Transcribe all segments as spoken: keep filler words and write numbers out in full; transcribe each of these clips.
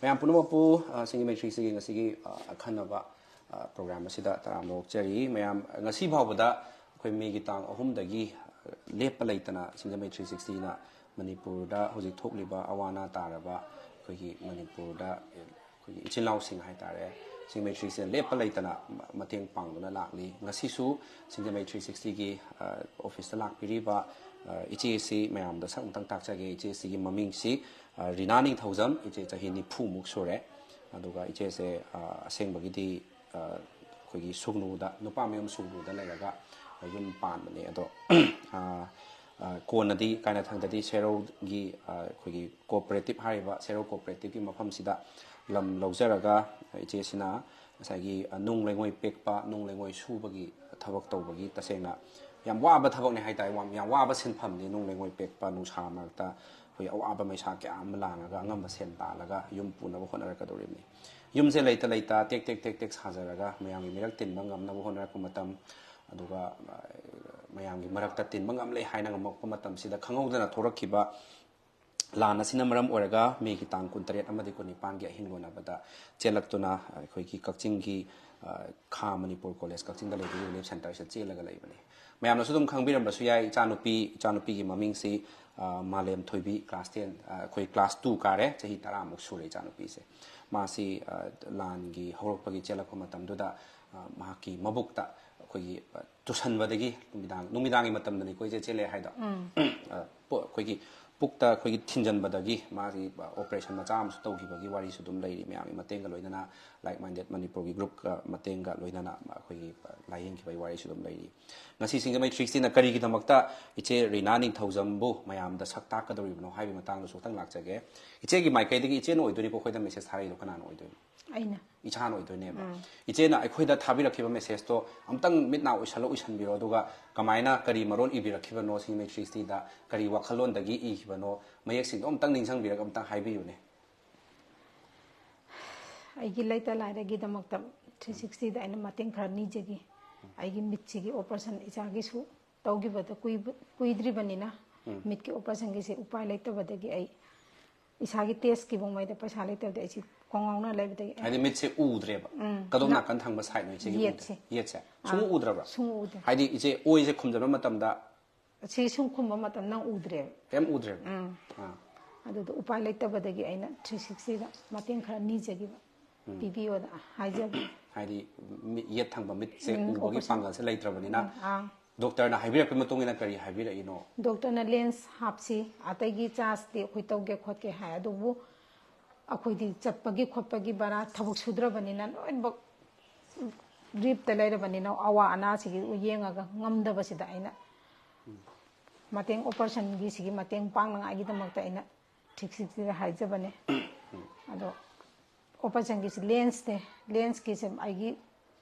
ꯃꯌꯥꯝ ꯄꯨꯝꯅꯃꯛꯄꯨ, ꯑ, ꯁꯤꯡꯖꯃꯩ ꯊ꯭ꯔꯤ ꯁꯤꯛꯁꯇꯤꯒꯤ ꯉꯁꯤꯒꯤ, ꯑ, ꯑꯈꯟꯅꯕ, ꯑ, ꯄ꯭ꯔꯣꯒ꯭ꯔꯥꯝ ꯑꯁꯤꯗ ꯇꯔꯥꯝꯅ ꯑꯣꯛꯆꯔꯤ꯫ ꯃꯌꯥꯝ, ꯑ, ꯉꯁꯤ ꯐꯥꯎꯕꯗ ꯑꯩꯈꯣꯏ ꯃꯦꯒꯤ ꯇꯥꯡ ꯑꯍꯨꯝꯗꯒꯤ, ꯑ, ꯂꯦꯞꯄ ꯂꯩꯇꯅ ꯁꯤꯡꯖꯃꯩ ꯊ꯭ꯔꯤ ꯁꯤꯛꯁꯇꯤꯅ ꯃꯅꯤꯄꯨꯔꯗ ꯍꯧꯖꯤꯛ ꯊꯣꯛꯂꯤꯕ ꯑꯋꯥ ꯑꯅꯥ ꯇꯥꯔꯕ ꯑꯩꯈꯣꯏꯒꯤ ꯃꯅꯤꯄꯨꯔꯗ, ꯑꯩꯈꯣꯏꯒꯤ ꯏꯆꯤꯜ ꯏꯅꯥꯎꯁꯤꯡ ꯍꯥꯏꯇꯥꯔꯦ, ꯁꯤꯡꯖꯃꯩ ꯊ꯭ꯔꯤ ꯁꯤꯛꯁꯇꯤꯅ ꯂꯦꯞꯄ ꯂꯩꯇꯅ ꯃ-, ꯃꯇꯦꯡ ꯄꯥꯡꯗꯨꯅ ꯂꯥꯛꯂꯤ꯫ ꯉꯁꯤꯁꯨ ꯁꯤꯡꯖꯃꯩ ꯊ꯭ꯔꯤ ꯁꯤꯛꯁꯇꯤꯒꯤ, ꯑ, ꯑꯣꯐꯤꯁꯇ ꯂꯥꯛꯄꯤꯔꯤꯕ, ꯑ, ꯏꯆꯦꯁꯤ ꯃꯌꯥꯝꯗ ꯁꯛ ꯑꯃꯇꯪ ꯇꯥꯛꯆꯒꯦ꯫ ꯏꯆꯦꯁꯤꯒꯤ ꯃꯃꯤꯡꯁꯤ, ꯑ, ꯔꯤꯅꯥ ꯅꯤꯡꯊꯧꯖꯝ, ꯏꯆꯦ ꯆꯍꯤ ꯅꯤꯐꯨꯃꯨꯛ ꯁꯨꯔꯦ꯫ ꯑꯗꯨꯒ ꯏꯆꯦꯁꯦ, ꯑ, ꯑꯁꯦꯡꯕꯒꯤꯗꯤ, ꯑ, ꯑꯩꯈꯣꯏꯒꯤ ꯁꯨꯒꯅꯨꯗ, ꯅꯨꯄꯥ ꯃꯌꯨꯝ ꯁꯨꯒꯅꯨꯗ ꯂꯩꯔꯒ ꯌꯨꯝ ꯄꯥꯟꯕꯅꯦ꯫ ꯑꯗꯣ, ꯑ, ꯑ, ꯀꯣꯟꯅꯗꯤ ꯀꯥꯏꯅꯊꯪꯗꯗꯤ ꯁꯦꯔꯧꯒꯤ, ꯑ, ꯑꯩꯈꯣꯏꯒꯤ ꯀꯣꯑꯣꯄꯔꯦꯇꯤꯞ ꯍꯥꯏꯔꯤꯕ ꯁꯦꯔꯧ ꯀꯣꯑꯣꯄꯔꯦꯇꯤꯞꯀꯤ ꯃꯐꯝꯁꯤꯗ ꯂꯝ ꯂꯧꯖꯔꯒ ꯏꯆꯦꯁꯤꯅ ꯉꯁꯥꯏꯒꯤ, ꯑ, ꯅꯨꯡ ꯂꯩꯉꯣꯏ ꯄꯦꯛꯄ, ꯅꯨꯡ ꯂꯩꯉꯣꯏ ꯁꯨꯕꯒꯤ ꯊꯕꯛ ꯇꯧꯕꯒꯤ ꯇꯁꯦꯡꯅ ꯌꯥꯝ ꯋꯥꯕ ꯊꯕꯛꯅꯦ ꯍꯥꯏꯇꯥꯔꯦ꯫ ꯌꯥꯝ, ꯌꯥꯝ ꯋꯥꯕ ꯁꯤꯟꯐꯝꯅꯤ ꯅꯨꯡ ꯂꯩꯉꯣꯏ ꯄꯦꯛꯄ, ꯅꯨꯡꯁꯥ ꯃꯔꯛꯇ ꯑꯩꯈꯣꯏ ꯑꯋꯥꯕ ꯃꯩꯁꯥ ꯀꯌꯥ ꯑꯃ ꯂꯥꯡꯉꯒ ꯑꯉꯝꯕ ꯁꯦꯟ ꯇꯥꯜꯂꯒ ꯌꯨꯝ ꯄꯨꯅꯕ ꯍꯣꯠꯅꯔꯛꯀꯗꯧꯔꯤꯕꯅꯤ꯫ ꯌꯨꯝꯁꯦ ꯂꯩꯇ ꯂꯩꯇ ꯇꯦꯛ ꯇꯦꯛ ꯇꯦꯛ ꯇꯦꯛ ꯁꯥꯖꯔꯒ ꯃꯌꯥꯝꯒꯤ ꯃꯤꯔꯛ ꯇꯤꯟꯕ ꯉꯝꯅꯕ ꯍꯣꯠꯅꯔꯛꯄ ꯃꯇꯝ, ꯑꯗꯨꯒ, ꯑ, ꯃꯌꯥꯝꯒꯤ ꯃꯔꯛꯇ ꯇꯤꯟꯕ ꯉꯝꯂꯦ ꯍꯥꯏꯅ ꯉꯝꯃꯛꯄ ꯃꯇꯝꯁꯤꯗ ꯈꯪꯍꯧꯗꯅ ꯊꯣꯔꯛꯈꯤꯕ ꯂꯥꯟ ꯑꯁꯤꯅ ꯃꯔꯝ ꯑꯣꯏꯔꯒ ꯃꯦꯒꯤ ꯇꯥꯡ ꯀꯨꯟꯇꯔꯦꯠ ꯑꯃꯗꯤ ꯀꯨꯟꯅꯤꯄꯥꯟꯒꯤ ꯑꯍꯤꯡ ꯂꯣꯟꯅꯕꯗ ꯆꯦꯜꯂꯛꯇꯨꯅ ꯑꯩꯈꯣꯏꯒꯤ ꯀꯛꯆꯤꯡꯒꯤ, ꯑ, ꯈꯥ ꯃꯅꯤꯄꯨꯔ ꯀꯣꯂꯦꯖ ꯀꯛꯆꯤꯡꯗ ꯂꯩꯕ ꯔꯤꯂꯤꯐ ꯁꯦꯟꯇꯔꯁꯤꯗ ꯆꯦꯜꯂꯒ ꯂꯩꯕꯅꯤ꯫ ꯃꯌꯥꯝꯅꯁꯨ ꯑꯗꯨꯝ ꯈꯪꯕꯤꯔꯝꯕꯁꯨ ꯌꯥꯏ, ꯏꯆꯥꯅꯨꯄꯤ, ꯏꯆꯥꯅꯨꯄꯤꯒꯤ ꯃꯃꯤꯡꯁꯤ, ꯑ, ꯃꯥꯂꯦꯝ ꯊꯣꯏꯕꯤ, ꯀ꯭ꯂꯥꯁ ꯇꯦꯟ, ꯑ, ꯑꯩꯈꯣꯏ ꯀ꯭ꯂꯥꯁ ꯇꯨ ꯀꯥꯔꯦ, ꯆꯍꯤ ꯇꯔꯥꯃꯨꯛ ꯁꯨꯔꯦ ꯏꯆꯥꯅꯨꯄꯤꯁꯦ꯫ ꯃꯥꯁꯤ, ꯑ, ꯂꯥꯟꯒꯤ ꯍꯧꯔꯛꯄꯒꯤ ꯆꯦꯜꯂꯛꯄ ꯃꯇꯝꯗꯨꯗ, ꯑ, ꯃꯍꯥꯛꯀꯤ ꯃꯕꯨꯛꯇ ꯑꯩꯈꯣꯏꯒꯤ, ꯑ, ꯇꯨꯁꯟꯕꯗꯒꯤ ꯅꯨꯃꯤꯗꯥꯡ, ꯅꯨꯃꯤꯗꯥꯡꯒꯤ ꯃꯇꯝꯗꯅꯤꯀꯣ ꯏꯆꯦ ꯆꯦꯜꯂꯦ ꯍꯥꯏꯗꯣ꯫ ꯑ, ꯄꯣ-, ꯑꯩꯈꯣꯏꯒꯤ ꯄꯨꯛꯇ ꯑꯩꯈꯣꯏꯒꯤ ꯊꯤꯟꯖꯟꯕꯗꯒꯤ ꯃꯥꯒꯤ, ꯑ, ꯑꯣꯄꯔꯦꯁꯟ ꯃꯆꯥ ꯑꯃꯁꯨ ꯇꯧꯈꯤꯕꯒꯤ ꯋꯥꯔꯤꯁꯨ ꯑꯗꯨꯝ ꯂꯩꯔꯤ꯫ ꯃꯌꯥꯝꯒꯤ ꯃꯇꯦꯡꯒ ꯂꯣꯏꯅꯅ, ꯂꯥꯏꯛ ꯃꯥꯏꯟꯗꯦꯠ ꯃꯅꯤꯄꯨꯔꯒꯤ ꯒ꯭ꯔꯨꯞꯀ ꯃꯇꯦꯡꯒ ꯂꯣꯏꯅꯅ ꯑꯩꯈꯣꯏꯒꯤ, ꯑ, ꯂꯥꯏꯌꯦꯡꯈꯤꯕꯒꯤ ꯋꯥꯔꯤꯁꯨ ꯑꯗꯨꯝ ꯂꯩꯔꯤ꯫ ꯉꯁꯤ ꯁꯤꯡꯖꯃꯩ ꯊ꯭ꯔꯤ ꯁꯤꯛꯁꯇꯤꯅ ꯀꯔꯤꯒꯤꯗꯃꯛꯇ ꯏꯆꯦ ꯔꯤꯅꯥ ꯅꯤꯡꯊꯧꯖꯝꯕꯨ ꯃꯌꯥꯝꯗ ꯁꯛ ꯇꯥꯛꯀꯗꯧꯔꯤꯕꯅꯣ ꯍꯥꯏꯕꯒꯤ ꯃꯇꯥꯡꯗꯁꯨ ꯈꯤꯇꯪ ꯂꯥꯛꯆꯒꯦ꯫ ꯏꯆꯦꯒꯤ ꯃꯥꯏꯀꯩꯗꯒꯤ ꯏꯆꯦꯅ ꯑꯣꯏꯗꯣꯏꯅꯤꯀꯣ ꯑꯩꯈꯣꯏꯗ ꯃꯦꯁꯦꯖ ꯊꯥꯔꯛꯏꯗꯣ ꯀꯅꯥꯅ ꯑꯣꯏꯗꯣꯏꯅꯣ? ꯑꯩꯅ꯫ ꯏꯁꯥꯅ ꯑꯣꯏꯗꯣꯏꯅꯦꯕ꯫ ꯏꯆꯦꯅ ꯑꯩꯈꯣꯏꯗ ꯊꯥꯕꯤꯔꯛꯈꯤꯕ ꯃꯦꯁꯦꯖꯇꯣ ꯑꯝꯇꯪ ꯃꯤꯠ ꯅꯥ ꯎꯏꯁꯜꯂ ꯎꯏꯁꯟꯕꯤꯔꯣ, ꯑꯗꯨꯒ ꯀꯃꯥꯏꯅ ꯀꯔꯤ ꯃꯔꯣꯟ ꯏꯕꯤꯔꯛꯈꯤꯕꯅꯣ, ꯁꯤꯡꯖꯃꯩ ꯊ꯭ꯔꯤ ꯁꯤꯛꯁꯇꯤꯗ ꯀꯔꯤ ꯋꯥꯈꯜꯂꯣꯟꯗꯒꯤ ꯏꯈꯤꯕꯅꯣ, ꯃꯌꯦꯛꯁꯤꯡꯗꯣ ꯑꯝꯇꯪ ꯅꯤꯡꯁꯤꯡꯕꯤꯔꯒ ꯑꯝꯇꯪ ꯍꯥꯏꯕꯤꯌꯨꯅꯦ꯫ ꯑꯩꯒꯤ ꯂꯩꯇ ꯂꯥꯏꯔꯒꯤꯗꯃꯛꯇ ꯊ꯭ꯔꯤ ꯁꯤꯛꯁꯇꯤꯗ ꯑꯩꯅ ꯃꯇꯦꯡ ꯈꯔ ꯅꯤꯖꯈꯤ꯫ ꯑꯩꯒꯤ ꯃꯤꯠꯁꯤꯒꯤ ꯑꯣꯄꯔꯦꯁꯟ ꯏꯆꯥꯒꯤꯁꯨ ꯇꯧꯈꯤꯕꯗ ꯀꯨꯏꯕ-, ꯀꯨꯏꯗ꯭ꯔꯤꯕꯅꯤꯅ ꯃꯤꯠꯀꯤ ꯑꯣꯄꯔꯦꯁꯟꯒꯤꯁꯦ ꯎꯄꯥꯏ ꯂꯩꯇꯕꯗꯒꯤ ꯑꯩ ꯏꯁꯥꯒꯤ ꯇꯦꯁꯀꯤ ꯐꯥꯎꯉꯩꯗ ꯄꯩꯁꯥ ꯂꯩꯇꯕꯗꯤ ꯑꯩꯁꯤ ꯈꯣꯡꯉꯥꯎꯅ ꯂꯩꯕꯗꯒꯤ ꯍꯥꯏꯗꯤ ꯃꯤꯠꯁꯦ ꯎꯗ꯭ꯔꯦꯕ꯫ ꯀꯗꯣꯝ ꯅꯥꯀꯟ ꯊꯪꯕ ꯁꯥꯏꯠꯅꯣ ꯏꯆꯦꯒꯤ ꯎꯗ꯭ꯔꯦ? ꯌꯦꯠꯁꯦ꯫ ꯌꯦꯠꯁꯦ꯫ ꯁꯨꯡꯎ ꯎꯗ꯭ꯔꯕ꯭ꯔꯥ? ꯁꯨꯡꯎ ꯎꯗꯦ꯫ ꯍꯥꯏꯗꯤ ꯏꯆꯦ ꯑꯣꯏꯁꯦ ꯈꯨꯝꯖꯤꯟꯕ ꯃꯇꯝꯗ ꯁꯤ ꯁꯨꯝ ꯈꯨꯝꯕ ꯃꯇꯝ ꯅꯪ ꯎꯗ꯭ꯔꯦꯕ꯫ ꯀꯩꯝ ꯎꯗ꯭ꯔꯦꯕ꯫ ꯑꯥ꯫ ꯑꯗꯨꯗ ꯎꯄꯥꯏ ꯂꯩꯇꯕꯗꯒꯤ ꯑꯩꯅ ꯊ꯭ꯔꯤ ꯁꯤꯛꯁꯇꯤꯗ ꯃꯇꯦꯡ ꯈꯔ ꯅꯤꯖꯈꯤꯕ, ꯄꯤꯕꯤꯌꯣꯗ ꯍꯥꯏꯖꯕ꯫ ꯍꯥꯏꯗꯤ ꯃꯤꯠ ꯌꯦꯠ ꯊꯪꯕ ꯃꯤꯠꯁꯦ ꯎꯝ, ꯎꯕꯒꯤ operation. ꯄꯥꯡꯒꯜꯁꯦ ꯂꯩꯇ꯭ꯔꯕꯅꯤꯅ ꯑꯥ꯫ ꯗꯣꯛꯇꯔꯅ ꯍꯥꯏꯕꯤꯔꯛꯄꯒꯤ ꯃꯇꯨꯡ ꯏꯟꯅ ꯀꯔꯤ ꯍꯥꯏꯕꯤꯔꯛꯏꯅꯣ? ꯗꯣꯛꯇꯔꯅ ꯂꯦꯟꯁ ꯍꯥꯞꯁꯤ, ꯑꯇꯩꯒꯤ ꯆꯥꯔꯖꯇꯤ ꯑꯩꯈꯣꯏ ꯇꯧꯒꯦ ꯈꯣꯠꯀꯦ ꯍꯥꯏ, ꯑꯗꯨꯕꯨ ꯑꯩꯈꯣꯏꯗꯤ ꯆꯠꯄꯒꯤ ꯈꯣꯠꯄꯒꯤ ꯕꯔꯥ, ꯊꯕꯛ ꯁꯨꯗ꯭ꯔꯕꯅꯤꯅ ꯂꯣꯏꯅꯃꯛ ꯔꯤꯞꯇ ꯂꯩꯔꯕꯅꯤꯅ ꯑꯋꯥ ꯑꯅꯥꯁꯤꯒꯤ ꯌꯦꯡꯉꯒ ꯉꯝꯗꯕꯁꯤꯗ ꯑꯩꯅ ꯃꯇꯦꯡ, ꯑꯣꯄꯔꯦꯁꯟꯒꯤ ꯁꯤꯒꯤ ꯃꯇꯦꯡ ꯄꯥꯡꯅꯉꯥꯏꯒꯤꯗꯃꯛꯇ ꯑꯩꯅ ꯊ꯭ꯔꯤ ꯁꯤꯛꯁꯇꯤꯗ ꯍꯥꯏꯖꯕꯅꯦ꯫ ꯑꯗꯣ ꯑꯣꯄꯔꯦꯁꯟꯒꯤꯁꯤ ꯂꯦꯟꯁꯅꯦ, ꯂꯦꯟꯁꯀꯤꯁꯦ ꯑꯩꯒꯤ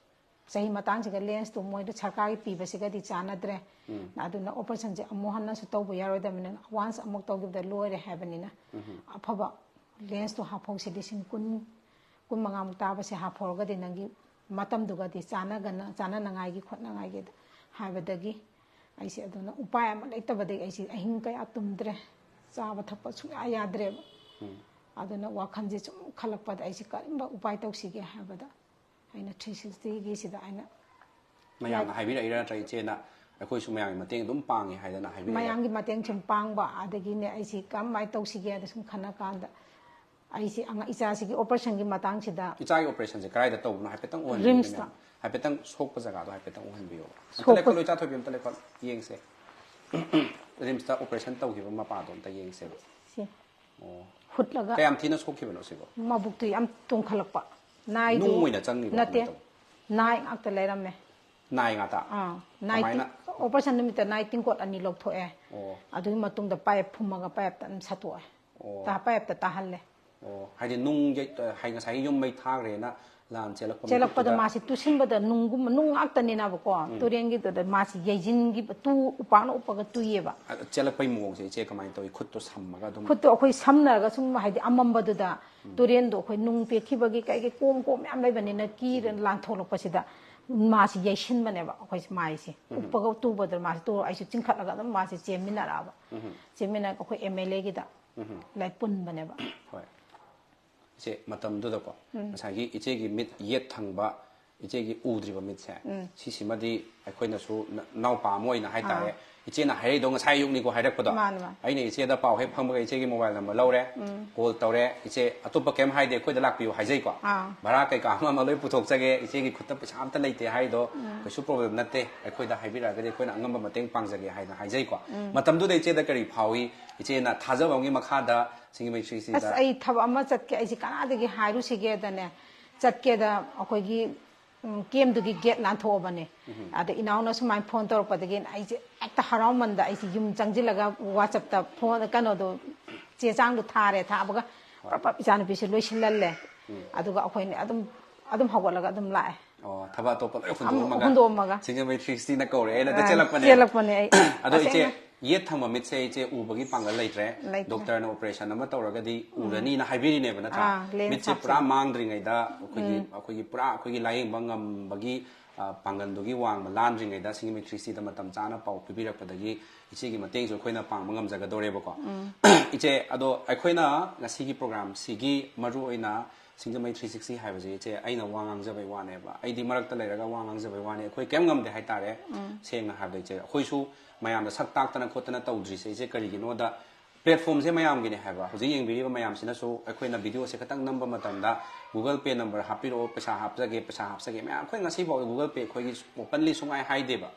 ꯆꯍꯤ ꯃꯇꯥꯡꯁꯤꯒ ꯂꯦꯟꯁꯇꯨ ꯃꯣꯏꯗ ꯁꯔꯀꯥꯔꯒꯤ ꯄꯤꯕꯁꯤꯒꯗꯤ ꯆꯥꯟꯅꯗ꯭ꯔꯦ꯫ ꯑꯗꯨꯅ ꯑꯣꯄꯔꯦꯁꯟꯁꯦ ꯑꯃꯨꯛ ꯍꯟꯅꯁꯨ ꯇꯧꯕ ꯌꯥꯔꯣꯏꯗꯕꯅꯤꯅ ꯋꯥꯟꯁ ꯑꯃꯨꯛ ꯇꯧꯈꯤꯕꯗ ꯂꯣꯏꯔꯦ ꯍꯥꯏꯕꯅꯤꯅ ꯑꯐꯕ ꯂꯦꯟꯁꯇꯣ ꯍꯥꯞꯐꯧꯁꯤ, ꯂꯤꯁꯤꯡ ꯀꯨꯟ, ꯀꯨꯟ ꯃꯉꯥꯃꯨꯛ ꯇꯥꯕꯁꯦ ꯍꯥꯞꯐꯧꯔꯒꯗꯤ ꯅꯪꯒꯤ ꯃꯇꯝꯗꯨꯒꯗꯤ ꯆꯥꯟꯅꯒꯅ-, ꯆꯥꯟꯅꯅꯉꯥꯏꯒꯤ ꯈꯣꯠꯅꯉꯥꯏꯒꯤ ꯍꯥꯏꯕꯗꯒꯤ ꯑꯩꯁꯦ ꯑꯗꯨꯅ ꯎꯄꯥꯏ ꯑꯃ ꯂꯩꯇꯕꯗꯒꯤ ꯑꯩꯁꯦ ꯑꯍꯤꯡ ꯀꯌꯥ ꯇꯨꯝꯗ꯭ꯔꯦ, ꯆꯥꯕ ꯊꯛꯄ ꯁꯨꯡꯌꯥ ꯌꯥꯗ꯭ꯔꯦꯕ꯫ ꯑꯗꯨꯅ ꯋꯥꯈꯜꯁꯦ ꯁꯨꯝ ꯈꯜꯂꯛꯄꯗ ꯑꯩꯁꯦ ꯀꯔꯝꯕ ꯎꯄꯥꯏ ꯇꯧꯁꯤꯒꯦ ꯍꯥꯏꯕꯗ ꯑꯩꯅ ꯊ꯭ꯔꯤ ꯁꯤꯛꯁꯇꯤꯒꯤꯁꯤꯗ ꯑꯩꯅ ꯃꯌꯥꯝꯅ ꯍꯥꯏꯕꯤꯔꯛꯏꯔꯥ ꯅꯠꯇ꯭ꯔꯒ ꯏꯆꯦꯅ ꯑꯩꯈꯣꯏꯁꯨ ꯃꯌꯥꯝꯒꯤ ꯃꯇꯦꯡ ꯑꯗꯨꯝ ꯄꯥꯡꯉꯦ ꯍꯥꯏꯗꯅ ꯍꯥꯏꯕꯤꯔꯛꯏꯔꯥ? ꯃꯌꯥꯝꯒꯤ ꯃꯇꯦꯡ ꯁꯨꯝ ꯄꯥꯡꯕ, ꯑꯗꯒꯤꯅꯦ ꯑꯩꯁꯤ ꯀꯔꯝꯍꯥꯏꯅ ꯇꯧꯁꯤꯒꯦ ꯍꯥꯏꯗ ꯁꯨꯝ ꯈꯟꯅ ꯀꯥꯟꯗ ꯑꯩꯁꯤ ꯑꯉꯥꯡ ꯏꯆꯥꯁꯤꯒꯤ ꯑꯣꯄꯔꯦꯁꯟꯒꯤ ꯃꯇꯥꯡꯁꯤꯗ ꯏꯆꯥꯒꯤ ꯑꯣꯄꯔꯦꯁꯟꯁꯦ ꯀꯗꯥꯏꯗ ꯇꯧꯕꯅꯣ ꯍꯥꯏꯐꯦꯠꯇꯪ ꯎꯍꯟꯕꯤꯌꯨꯅꯦ ꯔꯤꯝꯁꯇ꯫ ꯃꯦꯝ꯫ ꯍꯥꯏꯐꯦꯠꯇꯪ ꯁꯣꯛꯄ ꯖꯒꯥꯗꯣ ꯍꯥꯏꯐꯦꯠꯇꯪ ꯎꯍꯟꯕꯤꯌꯣ꯫ ꯑꯝꯇ ꯁꯣꯛꯄ- ꯂꯩꯈꯠꯂꯣ, ꯏꯆꯥ ꯊꯣꯏꯕꯤ, ꯑꯝꯇ ꯂꯩꯈꯠꯂꯣ ꯌꯦꯡꯁꯦ꯫ ꯔꯤꯝꯁꯇ ꯑꯣꯄꯔꯦꯁꯟ ꯇꯧꯈꯤꯕ ꯃꯄꯥꯗꯣ ꯑꯝꯇ ꯌꯦꯡꯁꯦꯕ꯫ ꯁꯤ ꯑꯣ꯫ ꯍꯨꯠꯂꯒ ꯀꯌꯥꯝ ꯊꯤꯅ ꯁꯣꯛꯈꯤꯕꯅꯣ ꯁꯤꯕꯣ? ꯃꯕꯨꯛꯇꯨ ꯌꯥꯝ ꯇꯣꯡꯈꯠꯂꯛꯄ꯫ ꯅꯥꯏꯗꯨ ꯅꯨꯡ ꯑꯣꯏꯅ ꯆꯪꯉꯤꯕꯣ? ꯅꯠꯇꯦ꯫ ꯀꯃꯥꯏꯅ ꯇꯧꯕ? ꯅꯥꯏ ꯉꯥꯛꯇ ꯂꯩꯔꯝꯃꯦ꯫ ꯅꯥꯏ ꯉꯥꯛꯇ? ꯑꯥ, ꯅꯥꯏ ꯀꯃꯥꯏꯅ? ꯑꯣꯄꯔꯦꯁꯟ ꯅꯨꯃꯤꯠꯇ ꯅꯥꯏ ꯇꯤꯡꯀꯣꯠ ꯑꯅꯤ ꯂꯧꯊꯣꯛꯑꯦ꯫ ꯑꯣ꯫ ꯑꯗꯨꯒꯤ ꯃꯇꯨꯡꯗ ꯄꯥꯏꯞ ꯐꯨꯝꯃꯒ ꯄꯥꯏꯞꯇ ꯑꯗꯨꯝ ꯁꯠꯇꯣꯛꯑꯦ꯫ ꯑꯣ꯫ ꯇꯥ-, ꯄꯥꯏꯞꯇ ꯇꯥꯍꯜꯂꯦ꯫ ꯑꯣ, ꯍꯥꯏꯗꯤ ꯅꯨꯡ ꯌꯩ-, ꯑ, ꯍꯥꯏ-, ꯉꯁꯥꯏꯒꯤ ꯌꯨꯝ ꯃꯩ ꯊꯥꯈ꯭ꯔꯦꯅ ꯂꯥꯟ ꯆꯦꯜꯂꯛꯄ ꯆꯦꯜꯂꯛꯄꯗ ꯃꯤꯀꯨꯞꯇꯨꯗ ꯃꯥꯁꯤ ꯇꯨꯁꯤꯟꯕꯗ ꯅꯨꯡꯒꯨꯝꯕ, ꯅꯨꯡ ꯉꯥꯛꯇꯅꯤꯅꯕꯀꯣ, ꯇꯨꯔꯦꯟꯒꯤꯗꯨꯗ ꯃꯥꯁꯤ ꯌꯩꯁꯤꯟꯈꯤꯕ, ꯇꯨ ꯎꯄꯥꯛꯅ ꯎꯞꯄꯒ ꯇꯨꯏꯌꯦꯕ꯫ ꯑ, ꯆꯦꯜꯂꯛꯄꯩ ꯃꯑꯣꯡꯁꯦ ꯏꯆꯦ ꯀꯃꯥꯏꯅ ꯇꯧꯏ? ꯈꯨꯠꯇꯣ ꯁꯝꯃꯒ ꯑꯗꯨꯝ? ꯈꯨꯠꯇꯣ ꯑꯩꯈꯣꯏ ꯁꯝꯅꯔꯒ ꯁꯨꯝ ꯍꯥꯏꯗꯤ ꯑꯃꯝꯕꯗꯨꯗ ꯇꯨꯔꯦꯟꯗꯣ ꯑꯩꯈꯣꯏ ꯅꯨꯡ ꯄꯦꯠꯈꯤꯕꯒꯤ ꯀꯩꯒꯤ ꯀꯣꯝ ꯀꯣꯝ ꯃꯌꯥꯝ ꯂꯩꯕꯅꯤꯅ ꯀꯤꯔ ꯂꯥꯟꯊꯣꯛꯂꯛꯄꯁꯤꯗ ꯃꯥꯁꯤ ꯌꯩꯁꯤꯟꯕꯅꯦꯕ ꯑꯩꯈꯣꯏꯁꯦ ꯃꯥꯏꯁꯦ꯫ ꯎꯞꯄꯒ ꯇꯨꯕꯗ ꯃꯥꯁꯦ ꯇꯨ-, ꯑꯩꯁꯨ ꯆꯤꯡꯈꯠꯂꯒ ꯑꯗꯨꯝ ꯃꯥꯁꯦ ꯆꯦꯟꯃꯤꯟꯅꯔꯛꯑꯕ꯫ ꯆꯦꯟꯃꯤꯟꯅꯔꯒ ꯑꯩꯈꯣꯏ ꯑꯦꯝ ꯑꯦꯜ ꯑꯦꯒꯤꯗ ꯂꯣꯏ ꯄꯨꯟꯕꯅꯦꯕ꯫ ꯍꯣꯏ꯫ ꯏꯆꯦ, ꯃꯇꯝꯗꯨꯗꯀꯣ, ꯉꯁꯥꯏꯒꯤ ꯏꯆꯦꯒꯤ ꯃꯤꯠ ꯌꯦꯠ ꯊꯪꯕ, ꯏꯆꯦꯒꯤ ꯎꯗ꯭ꯔꯤꯕ ꯃꯤꯠꯁꯦ, ꯁꯤꯁꯤꯃꯗꯤ ꯑꯩꯈꯣꯏꯅꯁꯨ ꯅ- ꯏꯅꯥꯎꯄꯥ ꯑꯃ ꯑꯣꯏꯅ ꯍꯥꯏꯇꯥꯔꯦ, ꯏꯆꯦꯅ ꯍꯥꯏꯔꯛꯏꯗꯣ ꯉꯁꯥꯏ ꯑꯌꯨꯛꯅꯤꯀꯣ ꯍꯥꯏꯔꯛꯄꯗꯣ꯫ ꯃꯥꯅꯦ, ꯃꯥꯅꯦ꯫ ꯑꯩꯅ ꯏꯆꯦꯗ ꯄꯥꯎ ꯍꯦꯛ ꯐꯪꯕꯒ ꯏꯆꯦꯒꯤ ꯃꯣꯕꯥꯏꯜ ꯅꯝꯕꯔ ꯂꯧꯔꯦ, ꯀꯣꯜ ꯇꯧꯔꯦ, "ꯏꯆꯦ, ꯑꯇꯣꯞꯄ ꯀꯩꯝ ꯍꯥꯏꯗꯦ, ꯑꯩꯈꯣꯏꯗ ꯂꯥꯛꯄꯤꯌꯨ" ꯍꯥꯏꯖꯩꯀꯣ꯫ ꯑꯥ꯫ "ꯚꯔꯥ ꯀꯩꯀꯥ ꯑꯃ ꯑꯃ ꯂꯣꯏ ꯄꯨꯊꯣꯛꯆꯒꯦ, ꯏꯆꯦꯒꯤ ꯈꯨꯠꯇ ꯄꯩꯁꯥ ꯑꯝꯇ ꯂꯩꯇꯦ" ꯍꯥꯏꯗꯣ ꯀꯩꯁꯨ ꯄ꯭ꯔꯣꯕ꯭ꯂꯦꯝ ꯅꯠꯇꯦ, ꯑꯩꯈꯣꯏꯗ ꯍꯥꯏꯕꯤꯔꯛꯑꯒꯗꯤ ꯑꯩꯈꯣꯏꯅ ꯑꯉꯝꯕ ꯃꯇꯦꯡ ꯄꯥꯡꯖꯒꯦ ꯍꯥꯏꯅ ꯍꯥꯏꯖꯩꯀꯣ꯫ ꯃꯇꯝꯗꯨꯗ ꯏꯆꯦꯗ ꯀꯔꯤ ꯐꯥꯎꯏ? ꯏꯆꯦꯅ ꯊꯥꯖꯕ ꯑꯃꯒꯤ ꯃꯈꯥꯗ ꯁꯤꯡꯖꯃꯩ ꯊ꯭ꯔꯤ ꯁꯤꯛꯁꯇꯤꯗ ꯑꯁ, ꯑꯩ ꯊꯕꯛ ꯑꯃ ꯆꯠꯀꯦ, ꯑꯩꯁꯦ ꯀꯅꯥꯗꯒꯤ ꯍꯥꯏꯔꯨꯁꯤꯒꯦꯗꯅꯦ, ꯆꯠꯀꯦꯗ ꯑꯩꯈꯣꯏꯒꯤ ꯎꯝ, ꯀꯦꯝꯗꯨꯒꯤ ꯒꯦꯠ ꯂꯥꯟꯊꯣꯛꯑꯕꯅꯦ꯫ ꯑꯗ ꯏꯅꯥꯎꯅ ꯁꯨꯃꯥꯏꯅ ꯐꯣꯟ ꯇꯧꯔꯛꯄꯗꯒꯤ ꯑꯩꯁꯦ ꯍꯦꯛꯇ ꯍꯔꯥꯎꯃꯟꯗ ꯑꯩꯁꯦ ꯌꯨꯝ ꯆꯪꯁꯤꯜꯂꯒ ꯋꯥꯆꯞꯇ ꯐꯣꯟ, ꯀꯩꯅꯣꯗꯣ, ꯆꯦ ꯆꯥꯡꯗꯣ ꯊꯥꯔꯦ, ꯊꯥꯕꯒ ꯄ꯭ꯔꯞ ꯄ꯭ꯔꯞ ꯏꯆꯥꯅꯨꯄꯤꯁꯦ ꯂꯣꯏꯁꯤꯜꯍꯜꯂꯦ꯫ ꯑꯗꯨꯒ ꯑꯩꯈꯣꯏꯅ ꯑꯗꯨꯝ ꯑꯗꯨꯝ ꯍꯧꯒꯠꯂꯒ ꯑꯗꯨꯝ ꯂꯥꯛꯑꯦ꯫ ꯑꯣ, ꯊꯕꯛ ꯑꯇꯣꯞꯄ ꯂꯣꯏ ꯑꯃ ꯍꯨꯟꯗꯣꯛꯑꯝꯃꯒ ꯍꯨꯟꯗꯣꯛꯑꯝꯃꯒ꯫ ꯁꯤꯡꯖꯃꯩ ꯊ꯭ꯔꯤ ꯁꯤꯛꯁꯇꯤꯅ ꯀꯧꯔꯛꯑꯦꯅ ꯑ, ꯆꯦꯜꯂꯛꯄꯅꯦ꯫ ꯆꯦꯜꯂꯛꯄꯅꯦ ꯑꯩ꯫ ꯑꯗꯣ ꯏꯆꯦ, ꯇꯁꯦꯡꯅ꯫ ꯌꯦꯠ ꯊꯪꯕ ꯃꯤꯠꯁꯦ ꯏꯆꯦ ꯎꯕꯒꯤ ꯄꯥꯡꯒꯜ ꯂꯩꯇ꯭ꯔꯦ꯫ ꯂꯩꯇ꯭ꯔꯦ꯫ ꯗꯣꯛꯇꯔꯅ ꯑꯣꯄꯔꯦꯁꯟ ꯑꯃ ꯇꯧꯔꯒꯗꯤ ꯎꯔꯅꯤꯅ ꯍꯥꯏꯕꯤꯔꯤꯅꯦꯕ, ꯅꯠꯇ꯭ꯔꯥ? ꯑꯥ, ꯂꯦꯟꯁ ꯃꯤꯠꯁꯦ ꯄꯨꯔꯥ ꯍꯥꯞꯆꯜꯂꯦ꯫ ꯃꯥꯡꯗ꯭ꯔꯤꯉꯩꯗ ꯑꯩꯈꯣꯏꯒꯤ ꯑꯩꯈꯣꯏꯒꯤ ꯄꯨꯔꯥ ꯑꯩꯈꯣꯏꯒꯤ ꯂꯥꯌꯦꯡꯕ ꯉꯝꯕꯒꯤ, ꯑ, ꯄꯥꯡꯒꯜꯗꯨꯒꯤ ꯋꯥꯡꯃ ꯂꯥꯟꯗ꯭ꯔꯤꯉꯩꯗ ꯁꯤꯡꯖꯃꯩ ꯊ꯭ꯔꯤ ꯁꯤꯛꯁꯇꯤꯗ ꯃꯇꯝ ꯆꯥꯅ ꯄꯥꯎ ꯄꯤꯕꯤꯔꯛꯄꯗꯒꯤ ꯏꯆꯦꯒꯤ ꯃꯇꯦꯡꯁꯨ ꯑꯩꯈꯣꯏꯅ ꯄꯥꯡꯕ ꯉꯝꯖꯒꯗꯧꯔꯦꯕꯀꯣ꯫ ꯏꯆꯦ, ꯑꯗꯣ ꯑꯩꯈꯣꯏꯅ ꯉꯁꯤꯒꯤ ꯄ꯭ꯔꯣꯒ꯭ꯔꯥꯝꯁꯤꯒꯤ ꯃꯔꯨ ꯑꯣꯏꯅ ꯁꯤꯡꯖꯃꯩ ꯊ꯭ꯔꯤ ꯁꯤꯛꯁꯇꯤ ꯍꯥꯏꯕꯁꯦ, ꯏꯆꯦ, ꯑꯩꯅ ꯋꯥ ꯉꯥꯡꯖꯕꯩ ꯋꯥꯅꯦꯕ, ꯑꯩꯗꯤ ꯃꯔꯛꯇ ꯂꯩꯔꯒ ꯋꯥ ꯉꯥꯡꯖꯕꯩ ꯋꯥꯅꯦ, ꯑꯩꯈꯣꯏ ꯀꯩꯝ ꯉꯝꯗꯦ ꯍꯥꯏꯇꯥꯔꯦ꯫ ꯁꯦꯡꯅ ꯍꯥꯏꯔꯕꯗ ꯏꯆꯦ, ꯑꯩꯈꯣꯏꯁꯨ ꯃꯌꯥꯝꯗ ꯁꯛ ꯇꯥꯛꯇꯅ ꯈꯣꯠꯇꯅ ꯇꯧꯗ꯭ꯔꯤꯁꯦ ꯏꯆꯦ, ꯀꯔꯤꯒꯤꯅꯣꯗ ꯄ꯭ꯂꯦꯠꯐꯣꯝꯁꯦ ꯃꯌꯥꯝꯒꯤꯅꯦ ꯍꯥꯏꯕ꯫ ꯍꯧꯖꯤꯛ ꯌꯦꯡꯕꯤꯔꯤꯕ ꯃꯌꯥꯝꯁꯤꯅꯁꯨ ꯑꯩꯈꯣꯏꯅ ꯚꯤꯗꯤꯑꯣꯁꯦ ꯈꯤꯇꯪ ꯅꯝꯕ ꯃꯇꯝꯗ Google Pay number ꯍꯥꯞꯄꯤꯔꯛꯑꯣ, ꯄꯩꯁꯥ ꯍꯥꯞꯆꯒꯦ, ꯄꯩꯁꯥ ꯍꯥꯞꯆꯒꯦ ꯃꯌꯥꯝ, ꯑꯩꯈꯣꯏ ꯉꯁꯤꯐꯥꯎ Google Pay ꯑꯩꯈꯣꯏꯒꯤ openly ꯁꯨꯡꯍꯥꯏ ꯍꯥꯏꯗꯦꯕ꯫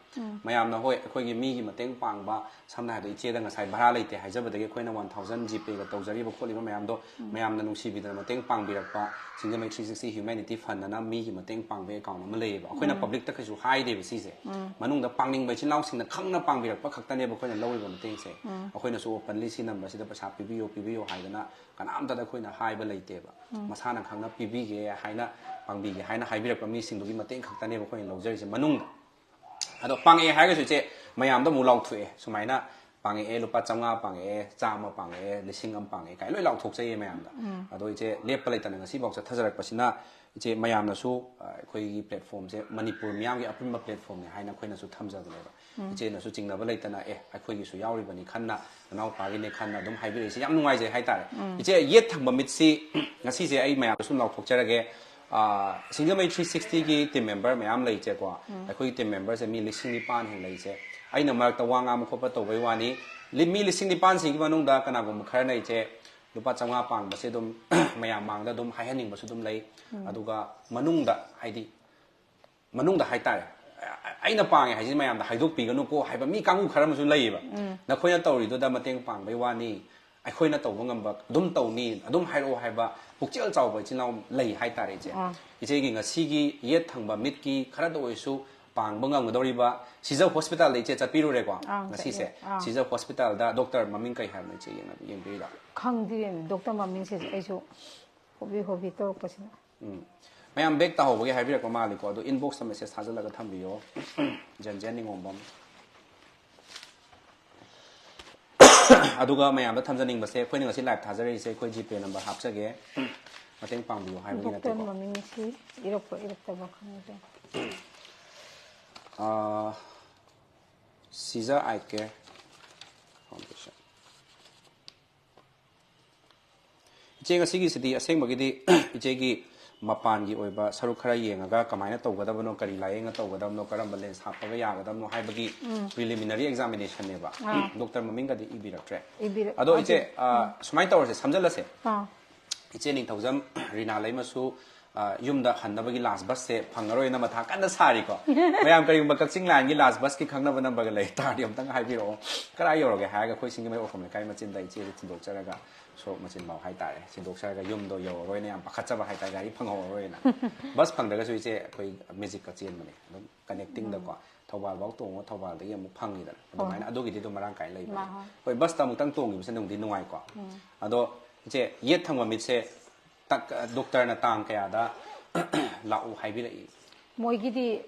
ꯃꯌꯥꯝꯅ, ꯍꯣꯏ, ꯑꯩꯈꯣꯏꯒꯤ ꯃꯤꯒꯤ ꯃꯇꯦꯡ ꯄꯥꯡꯕ, ꯁꯝꯅ ꯍꯥꯏꯔꯕꯗ ꯏꯆꯦꯗ ꯉꯁꯥꯏ ꯚꯔꯥ ꯂꯩꯇꯦ ꯍꯥꯏꯖꯕꯗꯒꯤ ꯑꯩꯈꯣꯏꯅ ꯋꯥꯟ ꯊꯥꯎꯖꯟ ꯖꯤꯄꯦꯒ ꯇꯧꯖꯔꯤꯕ ꯈꯣꯠꯂꯤꯕ ꯃꯌꯥꯝꯗꯣ ꯃꯌꯥꯝꯅ ꯅꯨꯡꯁꯤꯕꯤꯗꯅ ꯃꯇꯦꯡ ꯄꯥꯡꯕꯤꯔꯛꯄ, ꯁꯤꯡꯖꯃꯩ ꯊ꯭ꯔꯤ ꯁꯤꯛꯁꯇꯤ Humanity Fund ꯑꯅ ꯃꯤꯒꯤ ꯃꯇꯦꯡ ꯄꯥꯡꯕꯒꯤ ꯑꯦꯀꯥꯎꯟ ꯑꯃ ꯂꯩꯌꯦꯕ꯫ ꯑꯩꯈꯣꯏꯅ ꯄꯕ꯭ꯂꯤꯛꯇ ꯀꯩꯁꯨ ꯍꯥꯏꯗꯦꯕ ꯁꯤꯁꯦ꯫ ꯃꯅꯨꯡꯗ ꯄꯥꯡꯅꯤꯡꯕ ꯏꯆꯤꯜ ꯏꯅꯥꯎꯁꯤꯡꯅ ꯈꯪꯅ ꯄꯥꯡꯕꯤꯔꯛꯄ ꯈꯛꯇꯅꯦꯕ ꯑꯩꯈꯣꯏꯅ ꯂꯧꯔꯤꯕ ꯃꯇꯦꯡꯁꯦ꯫ ꯑꯩꯈꯣꯏꯅꯁꯨ openly ꯁꯤ ꯅꯝꯕꯔꯁꯤꯗ ꯄꯩꯁꯥ ꯄꯤꯕꯤꯌꯣ, ꯄꯤꯕꯤꯌꯣ ꯍꯥꯏꯗꯅ ꯀꯅꯥꯝꯇꯗ ꯑꯩꯈꯣꯏꯅ ꯍꯥꯏꯕ ꯂꯩꯇꯦꯕ꯫ ꯃꯁꯥꯅ ꯈꯪꯅ ꯄꯤꯕꯤꯒꯦ ꯍꯥꯏꯅ, ꯄꯥꯡꯕꯤꯒꯦ ꯍꯥꯏꯅ ꯍꯥꯏꯕꯤꯔꯛꯄ ꯃꯤꯁꯤꯡꯗꯨꯒꯤ ꯃꯇꯦꯡ ꯈꯛꯇꯅꯦꯕ ꯑꯩꯈꯣꯏꯅ ꯂꯧꯖꯔꯤꯁꯦ ꯃꯅꯨꯡꯗ꯫ ꯑꯗꯣ ꯄꯥꯡꯉꯛꯑꯦ ꯍꯥꯏꯔꯒꯁꯨ ꯏꯆꯦ, ꯃꯌꯥꯝꯗ ꯑꯃꯨꯛ ꯂꯥꯎꯊꯣꯛꯑꯦ ꯁꯨꯃꯥꯏꯅ, ꯄꯥꯡꯉꯛꯑꯦ, ꯂꯨꯄꯥ ꯆꯥꯝꯃꯉꯥ ꯄꯥꯡꯉꯛꯑꯦ, ꯆꯥꯝꯃ ꯄꯥꯡꯉꯛꯑꯦ, ꯂꯤꯁꯤꯡ ꯑꯃ ꯄꯥꯡꯉꯛꯑꯦ ꯀꯥꯏꯅ ꯂꯣꯏ ꯂꯥꯎꯊꯣꯛꯆꯩꯌꯦ ꯃꯌꯥꯝꯗ꯫ ꯑꯗꯣ ꯏꯆꯦ, ꯂꯦꯞꯄ ꯂꯩꯇꯅ ꯉꯁꯤꯐꯥꯎ ꯆꯠꯊꯖꯔꯛꯄꯁꯤꯅ, ꯏꯆꯦ, ꯃꯌꯥꯝꯅꯁꯨ, ꯑ, ꯑꯩꯈꯣꯏꯒꯤ platformꯁꯦ ꯃꯅꯤꯄꯨꯔ ꯃꯤꯌꯥꯝꯒꯤ ꯑꯄꯨꯟꯕ platformꯅꯦ ꯍꯥꯏꯅ ꯑꯩꯈꯣꯏꯅꯁꯨ ꯊꯝꯖꯕꯅꯦꯕ꯫ ꯏꯆꯦꯅꯁꯨ ꯆꯤꯡꯅꯕ ꯂꯩꯇꯅ, "ꯑꯦ, ꯑꯩꯈꯣꯏꯒꯤꯁꯨ ꯌꯥꯎꯔꯤꯕꯅꯤ ꯈꯟꯅ, ꯅꯅꯥꯎꯄꯥꯒꯤꯅꯦ ꯈꯟꯅ" ꯑꯗꯨꯝ ꯍꯥꯏꯕꯤꯔꯛꯏꯁꯦ ꯌꯥꯝ ꯅꯨꯡꯉꯥꯏꯖꯩ ꯍꯥꯏꯇꯥꯔꯦ꯫ ꯏꯆꯦ, ꯌꯦꯠ ꯊꯪꯕ ꯃꯤꯠꯁꯤ ꯉꯁꯤꯁꯦ ꯑꯩ ꯃꯌꯥꯝꯗ ꯁꯨꯝ ꯂꯥꯎꯊꯣꯛꯆꯔꯒꯦ꯫ ꯑ, ꯁꯤꯡꯖꯃꯩ three sixtyꯒꯤ team member ꯃꯌꯥꯝ ꯂꯩ ꯏꯆꯦꯀꯣ꯫ ꯑꯩꯈꯣꯏꯒꯤ team memberꯁꯦ ꯃꯤ ꯂꯤꯁꯤꯡ ꯅꯤꯄꯥꯟ ꯍꯦꯟꯅ ꯂꯩ ꯏꯆꯦ꯫ ꯑꯩꯅ ꯃꯔꯛꯇ ꯋꯥ ꯉꯥꯡꯕ ꯈꯣꯠꯄ ꯇꯧꯕꯩ ꯋꯥꯅꯤ꯫ ꯂꯤ-, ꯃꯤ ꯂꯤꯁꯤꯡ ꯅꯤꯄꯥꯟꯁꯤꯒꯤ ꯃꯅꯨꯡꯗ ꯀꯅꯥꯒꯨꯝꯕ ꯈꯔꯅ ꯏꯆꯦ ꯂꯨꯄꯥ ꯆꯥꯝꯃꯉꯥ ꯄꯥꯡꯕꯁꯦ ꯑꯗꯨꯝ ꯃꯌꯥꯝ ꯃꯥꯡꯗ ꯑꯗꯨꯝ ꯍꯥꯏꯍꯟꯅꯤꯡꯕꯁꯨ ꯑꯗꯨꯝ ꯂꯩ꯫ ꯑꯗꯨꯒ ꯃꯅꯨꯡꯗ, ꯍꯥꯏꯗꯤ, ꯃꯅꯨꯡꯗ ꯍꯥꯏꯇꯥꯔꯦ, ꯑ-, ꯑꯩꯅ ꯄꯥꯡꯉꯦ ꯍꯥꯏꯁꯤ ꯃꯌꯥꯝꯗ ꯍꯥꯏꯗꯣꯛꯄꯤꯒꯅꯨꯀꯣ ꯍꯥꯏꯕ ꯃꯤ ꯀꯥꯡꯕꯨ ꯈꯔ ꯑꯃꯁꯨ ꯂꯩꯌꯦꯕ꯫ ꯅꯈꯣꯏꯅ ꯇꯧꯔꯤꯗꯨꯗ ꯃꯇꯦꯡ ꯄꯥꯡꯕꯩ ꯋꯥꯅꯤ, ꯑꯩꯈꯣꯏꯅ ꯇꯧꯕ ꯉꯝꯕ ꯑꯗꯨꯝ ꯇꯧꯅꯤ, ꯑꯗꯨꯝ ꯍꯥꯏꯔꯛꯑꯣ ꯍꯥꯏꯕ ꯄꯨꯛꯆꯦꯜ ꯆꯥꯎꯕ ꯏꯆꯤꯜ ꯏꯅꯥꯎ ꯂꯩ ꯍꯥꯏꯇꯥꯔꯦ ꯏꯆꯦ꯫ ꯑꯥ꯫ ꯏꯆꯦꯒꯤ ꯉꯁꯤꯒꯤ ꯌꯦꯠ ꯊꯪꯕ ꯃꯤꯠꯀꯤ ꯈꯔꯗ ꯑꯣꯏꯔꯁꯨ ꯄꯥꯡꯕ ꯉꯝꯒꯗꯧꯔꯤꯕ ꯁꯤꯖ ꯍꯣꯁꯄꯤꯇꯥꯜꯗ ꯏꯆꯦ ꯆꯠꯄꯤꯔꯨꯔꯦꯀꯣ ꯑꯥ, ꯉꯁꯤꯁꯦ꯫ ꯆꯠꯂꯦ꯫ ꯑꯥ꯫ ꯁꯤꯖ ꯍꯣꯁꯄꯤꯇꯥꯜꯗ ꯗꯣꯛꯇꯔ ꯃꯃꯤꯡ ꯀꯩ ꯍꯥꯏꯕꯅꯣ ꯏꯆꯦ ꯌꯦꯡꯉ-, ꯌꯦꯡꯕꯤꯔꯤꯗꯣ? ꯈꯪꯗꯦ ꯗꯣꯛꯇꯔ ꯃꯃꯤꯡꯁꯦ ꯑꯩꯁꯨ ꯍꯣꯕꯤ ꯍꯣꯕꯤ ꯇꯧꯔꯛꯄꯁꯤꯅ꯫ ꯎꯝ꯫ ꯃꯌꯥꯝ ꯕꯦꯛ ꯇꯥꯍꯧꯕꯒꯤ ꯍꯥꯏꯕꯤꯔꯛꯄ ꯃꯥꯜꯂꯤꯀꯣ, ꯑꯗꯣ inboxꯇ message ꯊꯥꯖꯤꯜꯂꯒ ꯊꯝꯕꯤꯌꯣ꯫ ꯖꯦꯟꯖꯦꯟ ꯅꯤꯉꯣꯝꯕꯝ꯫ ꯑꯗꯨꯒ ꯃꯌꯥꯝꯗ ꯊꯝꯖꯅꯤꯡꯕꯁꯦ, ꯑꯩꯈꯣꯏꯅ ꯉꯁꯤ live ꯊꯥꯖꯔꯛꯏꯁꯦ, ꯑꯩꯈꯣꯏ GPay number ꯍꯥꯞꯆꯒꯦ, ꯃꯇꯦꯡ ꯄꯥꯡꯕꯤꯌꯨ ꯍꯥꯏꯕꯒꯤ ꯗꯣꯛꯇꯔ ꯅꯠꯇꯦꯀꯣ꯫ ꯃꯃꯤꯡꯁꯤ ꯏꯔꯛꯄ ꯏꯔꯛꯇꯕ ꯈꯪꯗꯦ꯫ ꯑꯥ, ꯁꯤꯖ Eye Care Foundation꯫ ꯏꯆꯦ, ꯉꯁꯤꯒꯤꯁꯤꯗꯤ ꯑꯁꯦꯡꯕꯒꯤꯗꯤ ꯏꯆꯦꯒꯤ ꯃꯄꯥꯟꯒꯤ ꯑꯣꯏꯕ ꯁꯔꯨꯛ ꯈꯔ ꯌꯦꯡꯉꯒ ꯀꯃꯥꯏꯅ ꯇꯧꯒꯗꯕꯅꯣ, ꯀꯔꯤ ꯂꯥꯏꯌꯦꯡꯅ ꯇꯧꯒꯗꯕꯅꯣ, ꯀꯔꯝꯕ lens ꯍꯥꯞꯄꯒ ꯌꯥꯒꯗꯕꯅꯣ ꯍꯥꯏꯕꯒꯤ preliminary examinationꯅꯦꯕ꯫ ꯑꯥ꯫ ꯗꯣꯛꯇꯔ ꯃꯃꯤꯡꯒꯗꯤ ꯏꯕꯤꯔꯛꯇ꯭ꯔꯦ꯫ ꯏꯕꯤꯔꯛ-, ꯑꯗꯣ ꯏꯆꯦ, ꯑꯗꯨ, ꯑ, ꯎꯝ꯫ ꯁꯨꯃꯥꯏꯅ ꯇꯧꯔꯁꯦ, ꯁꯝꯖꯜꯂꯁꯦ꯫ ꯑꯥ꯫ ꯏꯆꯦ ꯅꯤꯡꯊꯧꯖꯝ ꯔꯤꯅꯥ ꯂꯩꯃꯁꯨ, ꯑ, ꯌꯨꯝꯗ ꯍꯟꯅꯕꯒꯤ last busꯁꯦ ꯐꯪꯉꯔꯣꯏꯅ ꯃꯊꯥ ꯀꯟꯅ ꯁꯥꯔꯤꯀꯣ꯫ ꯃꯌꯥꯝ ꯀꯔꯤꯒꯨꯝꯕ ꯀꯛꯆꯤꯡ lineꯒꯤ last busꯀꯤ ꯈꯪꯅꯕ numberꯒ ꯂꯩ ꯇꯥꯔꯗꯤ ꯑꯝꯇꯪ ꯍꯥꯏꯕꯤꯔꯛꯑꯣ꯫ ꯀꯗꯥꯏ ꯌꯧꯔꯒꯦ ꯍꯥꯏꯔꯒ ꯑꯩꯈꯣꯏ ꯁꯤꯡꯖꯃꯩ ꯑꯣꯀ꯭ꯔꯝ ꯂꯩꯀꯥꯏ ꯃꯆꯤꯟꯗ ꯏꯆꯦꯁꯦ ꯊꯤꯟꯗꯣꯛꯆꯔꯒ ꯁꯣꯔꯣꯛ ꯃꯆꯤꯟꯐꯥꯎ ꯍꯥꯏꯇꯥꯔꯦ꯫ ꯊꯤꯟꯗꯣꯛꯆꯔꯒ ꯌꯨꯝꯗꯣ ꯌꯧꯔꯔꯣꯏꯅ ꯌꯥꯝ ꯄꯥꯈꯠꯆꯕ ꯍꯥꯏꯇꯥꯔꯦ, ꯒꯥꯔꯤ ꯐꯪꯍꯧꯔꯔꯣꯏꯅ꯫ Bus ꯐꯪꯗ꯭ꯔꯒꯁꯨ ꯏꯆꯦ ꯑꯩꯈꯣꯏ magicꯀ ꯆꯦꯟꯕꯅꯦ꯫ ꯑꯗꯨꯝ connectingꯗꯀꯣ꯫ ꯎꯝ꯫ ꯊꯧꯕꯥꯜꯐꯥꯎ ꯇꯣꯡꯉꯣ, ꯊꯧꯕꯥꯜꯗꯒꯤ ꯑꯃꯨꯛ ꯐꯪꯉꯤꯗꯅ꯫ ꯍꯣꯏ꯫ ꯑꯗꯨꯃꯥꯏꯅ ꯑꯗꯨꯒꯤꯗꯤ ꯑꯗꯨꯝ ꯃꯔꯥꯡ ꯀꯥꯏ ꯂꯩꯕꯅꯦ꯫ ꯃꯥ ꯍꯣꯏ꯫ ꯍꯣꯏ, busꯇ ꯑꯃꯨꯛꯇꯪ ꯇꯣꯡꯈꯤꯕꯁꯦ ꯅꯨꯡꯗꯤ ꯅꯨꯡꯉꯥꯏꯀꯣ꯫ ꯎꯝ꯫ ꯑꯗꯣ ꯏꯆꯦ, ꯌꯦꯠ ꯊꯪꯕ ꯃꯤꯠꯁꯦ ꯇꯛ-, ꯗꯣꯛꯇꯔꯅ ꯇꯥꯡ ꯀꯌꯥꯗ ꯂꯥꯛꯎ ꯍꯥꯏꯕꯤꯔꯛꯏ? ꯃꯣꯏꯒꯤꯗꯤ,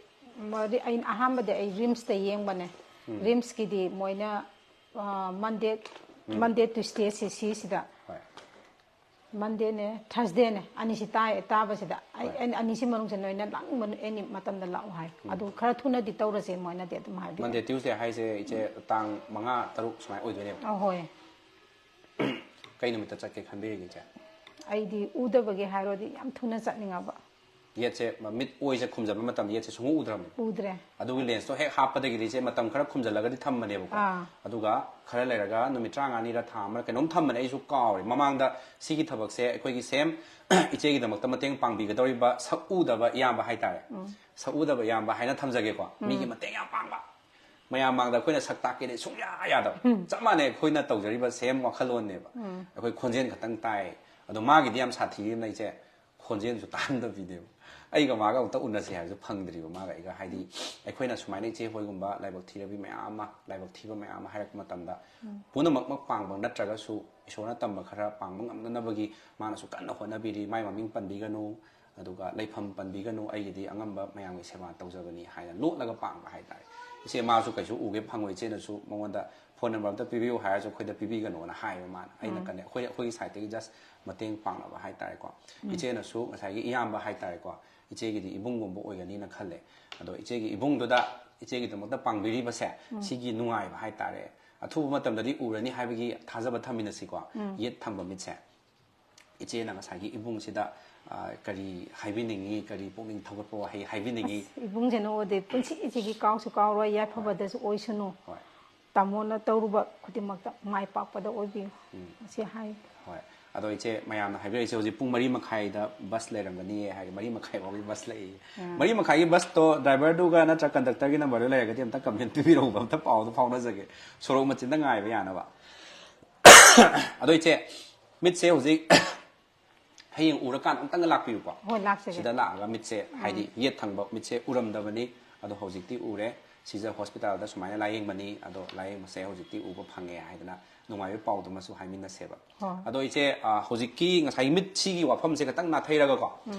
ꯃꯣꯏꯗꯤ ꯑꯩꯅ ꯑꯍꯥꯟꯕꯗꯤ ꯑꯩ RIMSꯇ ꯌꯦꯡꯕꯅꯦ꯫ ꯎꯝ꯫ RIMSꯀꯤꯗꯤ ꯃꯣꯏꯅ ꯃꯟꯗꯦ ꯃꯟꯗꯦ ꯇ꯭ꯌꯨꯁꯗꯦꯁꯤ ꯁꯤꯁꯤꯗ ꯍꯣꯏ ꯃꯟꯗꯦꯅꯦ ꯊꯔꯁꯗꯦꯅꯦ ꯑꯅꯤꯁꯤ ꯇꯥꯏ ꯇꯥꯕꯁꯤꯗ ꯑꯩ ꯑꯩꯅ ꯑꯅꯤꯁꯤ ꯃꯅꯨꯡꯁꯤꯗ ꯅꯣꯏꯅ ꯂꯥꯛꯅꯤꯡꯕ ꯑꯦꯅꯤ ꯃꯇꯝꯗ ꯂꯥꯛꯑꯣ ꯍꯥꯏ꯫ ꯑꯗꯨ ꯈꯔ ꯊꯨꯅꯗꯤ ꯇꯧꯔꯁꯦ ꯃꯣꯏꯅꯗꯤ ꯑꯗꯨꯝ ꯍꯥꯏꯕꯤꯔꯦ꯫ ꯃꯟꯗꯦ ꯇ꯭ꯌꯨꯁꯗꯦ ꯍꯥꯏꯁꯦ ꯏꯆꯦ ꯇꯥꯡ ꯃꯉꯥ ꯇꯔꯨꯛ ꯁꯨꯃꯥꯏꯅ ꯑꯣꯏꯗꯣꯏꯅꯦꯕ꯫ ꯑꯍꯣꯏ꯫ ꯀꯩ ꯅꯨꯃꯤꯠꯇ ꯆꯠꯀꯦ ꯈꯟꯕꯤꯔꯤꯒꯦ ꯏꯆꯦ? ꯑꯩꯗꯤ ꯎꯗꯕꯒꯤ ꯍꯥꯏꯔꯣꯗꯤ ꯌꯥꯝ ꯊꯨꯅ ꯆꯠꯅꯤꯡꯉꯕ꯫ ꯌꯦꯠꯁꯦ ꯃꯤꯠ ꯑꯣꯏꯁꯦ ꯈꯨꯝꯖꯟꯕ ꯃꯇꯝꯗ ꯌꯦꯠꯁꯦ ꯁꯨꯡꯎ ꯎꯗ꯭ꯔꯕꯅꯦ꯫ ꯎꯗ꯭ꯔꯦ꯫ ꯑꯗꯨꯒꯤ ꯂꯦꯟꯁꯇꯣ ꯍꯦꯛ ꯍꯥꯞꯄꯗꯒꯤꯗꯤ ꯏꯆꯦ ꯃꯇꯝ ꯈꯔ ꯈꯨꯝꯖꯜꯂꯒꯗꯤ ꯊꯝꯕꯅꯦꯕꯀꯣ꯫ ꯑꯥ꯫ ꯑꯗꯨꯒ ꯈꯔ ꯂꯩꯔꯒ ꯅꯨꯃꯤꯠ ꯇꯔꯥꯃꯉꯥꯅꯤꯔ ꯊꯥ ꯑꯃꯔ ꯀꯩꯅꯣꯝ ꯊꯝꯕꯅꯦ꯫ ꯑꯩꯁꯨ ꯀꯥꯎꯔꯦ꯫ ꯃꯃꯥꯡꯗ ꯁꯤꯒꯤ ꯊꯕꯛꯁꯦ ꯑꯩꯈꯣꯏꯒꯤ ꯁꯦꯝ ꯏꯆꯦꯒꯤꯗꯃꯛꯇ ꯃꯇꯦꯡ ꯄꯥꯡꯕꯤꯒꯗꯧꯔꯤꯕ ꯁꯛ ꯎꯗꯕ ꯏꯌꯥꯝꯕ ꯍꯥꯏꯇꯥꯔꯦ꯫ ꯁꯛ ꯎꯗꯕ ꯏꯌꯥꯝꯕ ꯍꯥꯏꯅ ꯊꯝꯖꯒꯦꯀꯣ꯫ ꯃꯤꯒꯤ ꯃꯇꯦꯡ ꯌꯥꯝ ꯄꯥꯡꯕ꯫ ꯃꯌꯥꯝ ꯃꯥꯡꯗ ꯑꯩꯈꯣꯏꯅ ꯁꯛ ꯇꯥꯛꯀꯦꯗꯤ ꯁꯨꯡꯌꯥ ꯌꯥꯗꯕ꯫ ꯆꯞ ꯃꯥꯟꯅꯩ ꯑꯩꯈꯣꯏꯅ ꯇꯧꯖꯔꯤꯕ ꯁꯦꯝ ꯋꯥꯈꯜꯂꯣꯟꯅꯦꯕ꯫ ꯑꯩꯈꯣꯏ ꯈꯣꯟꯖꯦꯜ ꯈꯛꯇꯪ ꯇꯥꯏ꯫ ꯑꯗꯣ ꯃꯥꯒꯤꯗꯤ ꯌꯥꯝ ꯁꯥꯊꯤꯔꯤꯕꯅ ꯏꯆꯦ ꯈꯣꯟꯖꯦꯜꯁꯨ ꯇꯥꯍꯟꯗꯕꯤꯅꯦꯕ꯫ ꯑꯩꯒ ꯃꯥꯒ ꯑꯃꯨꯛꯇ ꯎꯅꯁꯦ ꯍꯥꯏꯕꯁꯨ ꯐꯪꯗ꯭ꯔꯤꯕ ꯃꯥꯒ ꯑꯩꯒ꯫ ꯍꯥꯏꯗꯤ ꯑꯩꯈꯣꯏꯅ ꯁꯨꯃꯥꯏꯅ ꯏꯆꯦ ꯍꯣꯏꯒꯨꯝꯕ ꯂꯥꯏꯕꯛ ꯊꯤꯔꯕꯤ ꯃꯌꯥꯝ ꯑꯃ, ꯂꯥꯏꯕꯛ ꯊꯤꯕ ꯃꯌꯥꯝ ꯑꯃ ꯍꯥꯏꯔꯛꯄ ꯃꯇꯝꯗ ꯄꯨꯝꯅꯃꯛꯃꯛ ꯄꯥꯡꯕ ꯅꯠꯇ꯭ꯔꯒꯁꯨ ꯏꯁꯣꯔꯅ ꯇꯝꯕ ꯈꯔ ꯄꯥꯡꯕ ꯉꯝꯅꯅꯕꯒꯤ ꯃꯥꯅꯁꯨ ꯀꯟꯅ ꯍꯣꯠꯅꯕꯤꯔꯤ꯫ ꯃꯥꯏ ꯃꯃꯤꯡ ꯄꯟꯕꯤꯒꯅꯨ, ꯑꯗꯨꯒ ꯂꯩꯐꯝ ꯄꯟꯕꯤꯒꯅꯨ, ꯑꯩꯒꯤꯗꯤ ꯑꯉꯝꯕ ꯃꯌꯥꯝꯒꯤ ꯁꯦꯕꯥ ꯇꯧꯖꯕꯅꯤ ꯍꯥꯏꯅ ꯂꯣꯠꯂꯒ ꯄꯥꯡꯕ ꯍꯥꯏꯇꯥꯔꯦ꯫ ꯏꯆꯦ ꯃꯥꯁꯨ ꯀꯩꯁꯨ ꯎꯒꯦ ꯐꯪꯉꯣꯏ, ꯏꯆꯦꯅꯁꯨ ꯃꯉꯣꯟꯗ ꯐꯣꯟ ꯅꯝꯕꯔ ꯑꯝꯇ ꯄꯤꯕꯤꯌꯨ ꯍꯥꯏꯔꯁꯨ ꯑꯩꯈꯣꯏꯗ ꯄꯤꯕꯤꯒꯅꯣꯅ ꯍꯥꯏꯌꯦꯕ ꯃꯥꯅ꯫ ꯑꯩꯅ ꯀꯟꯅ ꯑꯩꯈꯣꯏ ꯑꯩꯈꯣꯏꯒꯤ ꯁꯥꯏꯠꯇꯒꯤ ꯖꯁ ꯃꯇꯦꯡ ꯄꯥꯡꯅꯕ ꯍꯥꯏꯇꯥꯔꯦꯀꯣ꯫ ꯏꯆꯦꯅꯁꯨ ꯉꯁꯥꯏꯒꯤ ꯏꯌꯥꯝꯕ ꯍꯥꯏꯇꯥꯔꯦꯀꯣ, ꯏꯆꯦꯒꯤꯗꯤ ꯏꯕꯨꯡꯒꯨꯝꯕ ꯑꯣꯏꯒꯅꯤꯅ ꯈꯜꯂꯦ꯫ ꯑꯗꯣ ꯏꯆꯦꯒꯤ ꯏꯕꯨꯡꯗꯨꯗ ꯏꯆꯦꯒꯤꯗꯃꯛꯇ ꯄꯥꯡꯕꯤꯔꯤꯕꯁꯦ ꯁꯤꯒꯤ ꯅꯨꯡꯉꯥꯏꯕ ꯍꯥꯏꯇꯥꯔꯦ꯫ ꯑꯊꯨꯕ ꯃꯇꯝꯗꯗꯤ ꯎꯔꯅꯤ ꯍꯥꯏꯕꯒꯤ ꯊꯥꯖꯕ ꯊꯝꯃꯤꯟꯅꯁꯤꯀꯣ꯫ ꯌꯦꯠ ꯊꯪꯕ ꯃꯤꯠꯁꯦ꯫ ꯏꯆꯦꯅ ꯉꯁꯥꯏꯒꯤ ꯏꯕꯨꯡꯁꯤꯗ, ꯑ, ꯀꯔꯤ ꯍꯥꯏꯕꯤꯅꯤꯡꯉꯤ, ꯀꯔꯤ ꯄꯨꯛꯅꯤꯡ ꯊꯧꯒꯠꯄ ꯋꯥꯍꯩ ꯍꯥꯏꯕꯤꯅꯤꯡꯉꯤ? ꯑꯁ, ꯏꯕꯨꯡꯁꯤꯅ ꯎꯔꯗꯤ ꯄꯨꯟꯁꯤꯁꯤꯒꯤ ꯀꯥꯎꯁꯨ ꯀꯥꯎꯔꯣꯏ, ꯌꯥꯏꯐꯕꯗꯁꯨ ꯑꯣꯏꯁꯅꯨ꯫ ꯍꯣꯏ꯫ ꯇꯥꯃꯣꯅ ꯇꯧꯔꯨꯕ ꯈꯨꯗꯤꯡꯃꯛꯇ ꯃꯥꯏ ꯄꯥꯛꯄꯗ ꯑꯣꯏꯕꯤꯌꯨ꯫ ꯑꯁꯤ ꯍꯥꯏ꯫ ꯍꯣꯏ꯫ ꯑꯗꯣ ꯏꯆꯦ ꯃꯌꯥꯝꯅ ꯍꯥꯏꯕꯤꯔꯛꯏꯁꯦ ꯍꯧꯖꯤꯛ ꯄꯨꯡ ꯃꯔꯤ ꯃꯈꯥꯏꯗ ꯕꯁ ꯂꯩꯔꯝꯒꯅꯤꯌꯦ ꯍꯥꯏꯗꯤ ꯃꯔꯤ ꯃꯈꯥꯏ ꯐꯥꯎꯒꯤ ꯕꯁ ꯂꯩꯌꯦ꯫ ꯃꯔꯤ ꯃꯈꯥꯏꯒꯤ ꯕꯁꯇꯣ ꯗ꯭ꯔꯥꯏꯚꯔꯗꯨꯒ ꯅꯠꯇ꯭ꯔꯒ ꯀꯟꯗꯛꯇꯔꯒꯤ ꯅꯝꯕꯔꯗꯨ ꯂꯩꯔꯒꯗꯤ ꯑꯝꯇ ꯀꯝꯄ꯭ꯂꯦꯟ ꯄꯤꯕꯤꯔꯛꯎꯕ, ꯑꯝꯇ ꯄꯥꯎꯗꯣ ꯐꯥꯎꯅꯖꯒꯦ꯫ ꯁꯣꯔꯣꯛ ꯃꯆꯤꯟꯗ ꯉꯥꯏꯕ ꯌꯥꯅꯕ꯫ ꯑꯗꯣ ꯏꯆꯦ, ꯃꯤꯠꯁꯦ ꯍꯧꯖꯤꯛ ꯍꯌꯦꯡ ꯎꯔꯀꯥꯟꯗ ꯑꯝꯇꯪꯒ ꯂꯥꯛꯄꯤꯌꯨꯀꯣ꯫ ꯍꯣꯏ, ꯂꯥꯛꯆꯒꯦ꯫ ꯁꯤꯗ ꯂꯥꯛꯑꯒ ꯃꯤꯠꯁꯦ, ꯍꯥꯏꯗꯤ ꯌꯦꯠ ꯊꯪꯕ ꯃꯤꯠꯁꯦ ꯎꯔꯝꯗꯕꯅꯤ, ꯑꯗꯣ ꯍꯧꯖꯤꯛꯇꯤ ꯎꯔꯦ꯫ ꯁꯤꯖ ꯍꯣꯁꯄꯤꯇꯥꯜꯗ ꯁꯨꯃꯥꯏꯅ ꯂꯥꯏꯌꯦꯡꯕꯅꯤ, ꯑꯗꯣ ꯂꯥꯏꯌꯦꯡꯕꯁꯦ ꯍꯧꯖꯤꯛꯇꯤ ꯎꯕ ꯐꯪꯉꯦ ꯍꯥꯏꯗꯅ ꯅꯨꯡꯉꯥꯏꯕ ꯄꯥꯎꯗꯨꯃꯁꯨ ꯍꯥꯏꯃꯤꯟꯅꯁꯦꯕ꯫ ꯍꯣꯏ꯫ ꯑꯗꯣ ꯏꯆꯦ, ꯑ, ꯍꯧꯖꯤꯛꯀꯤ ꯉꯁꯥꯏꯒꯤ ꯃꯤꯠꯁꯤꯒꯤ ꯋꯥꯐꯝꯁꯦ ꯈꯤꯇꯪ ꯅꯥꯊꯩꯔꯒꯀꯣ,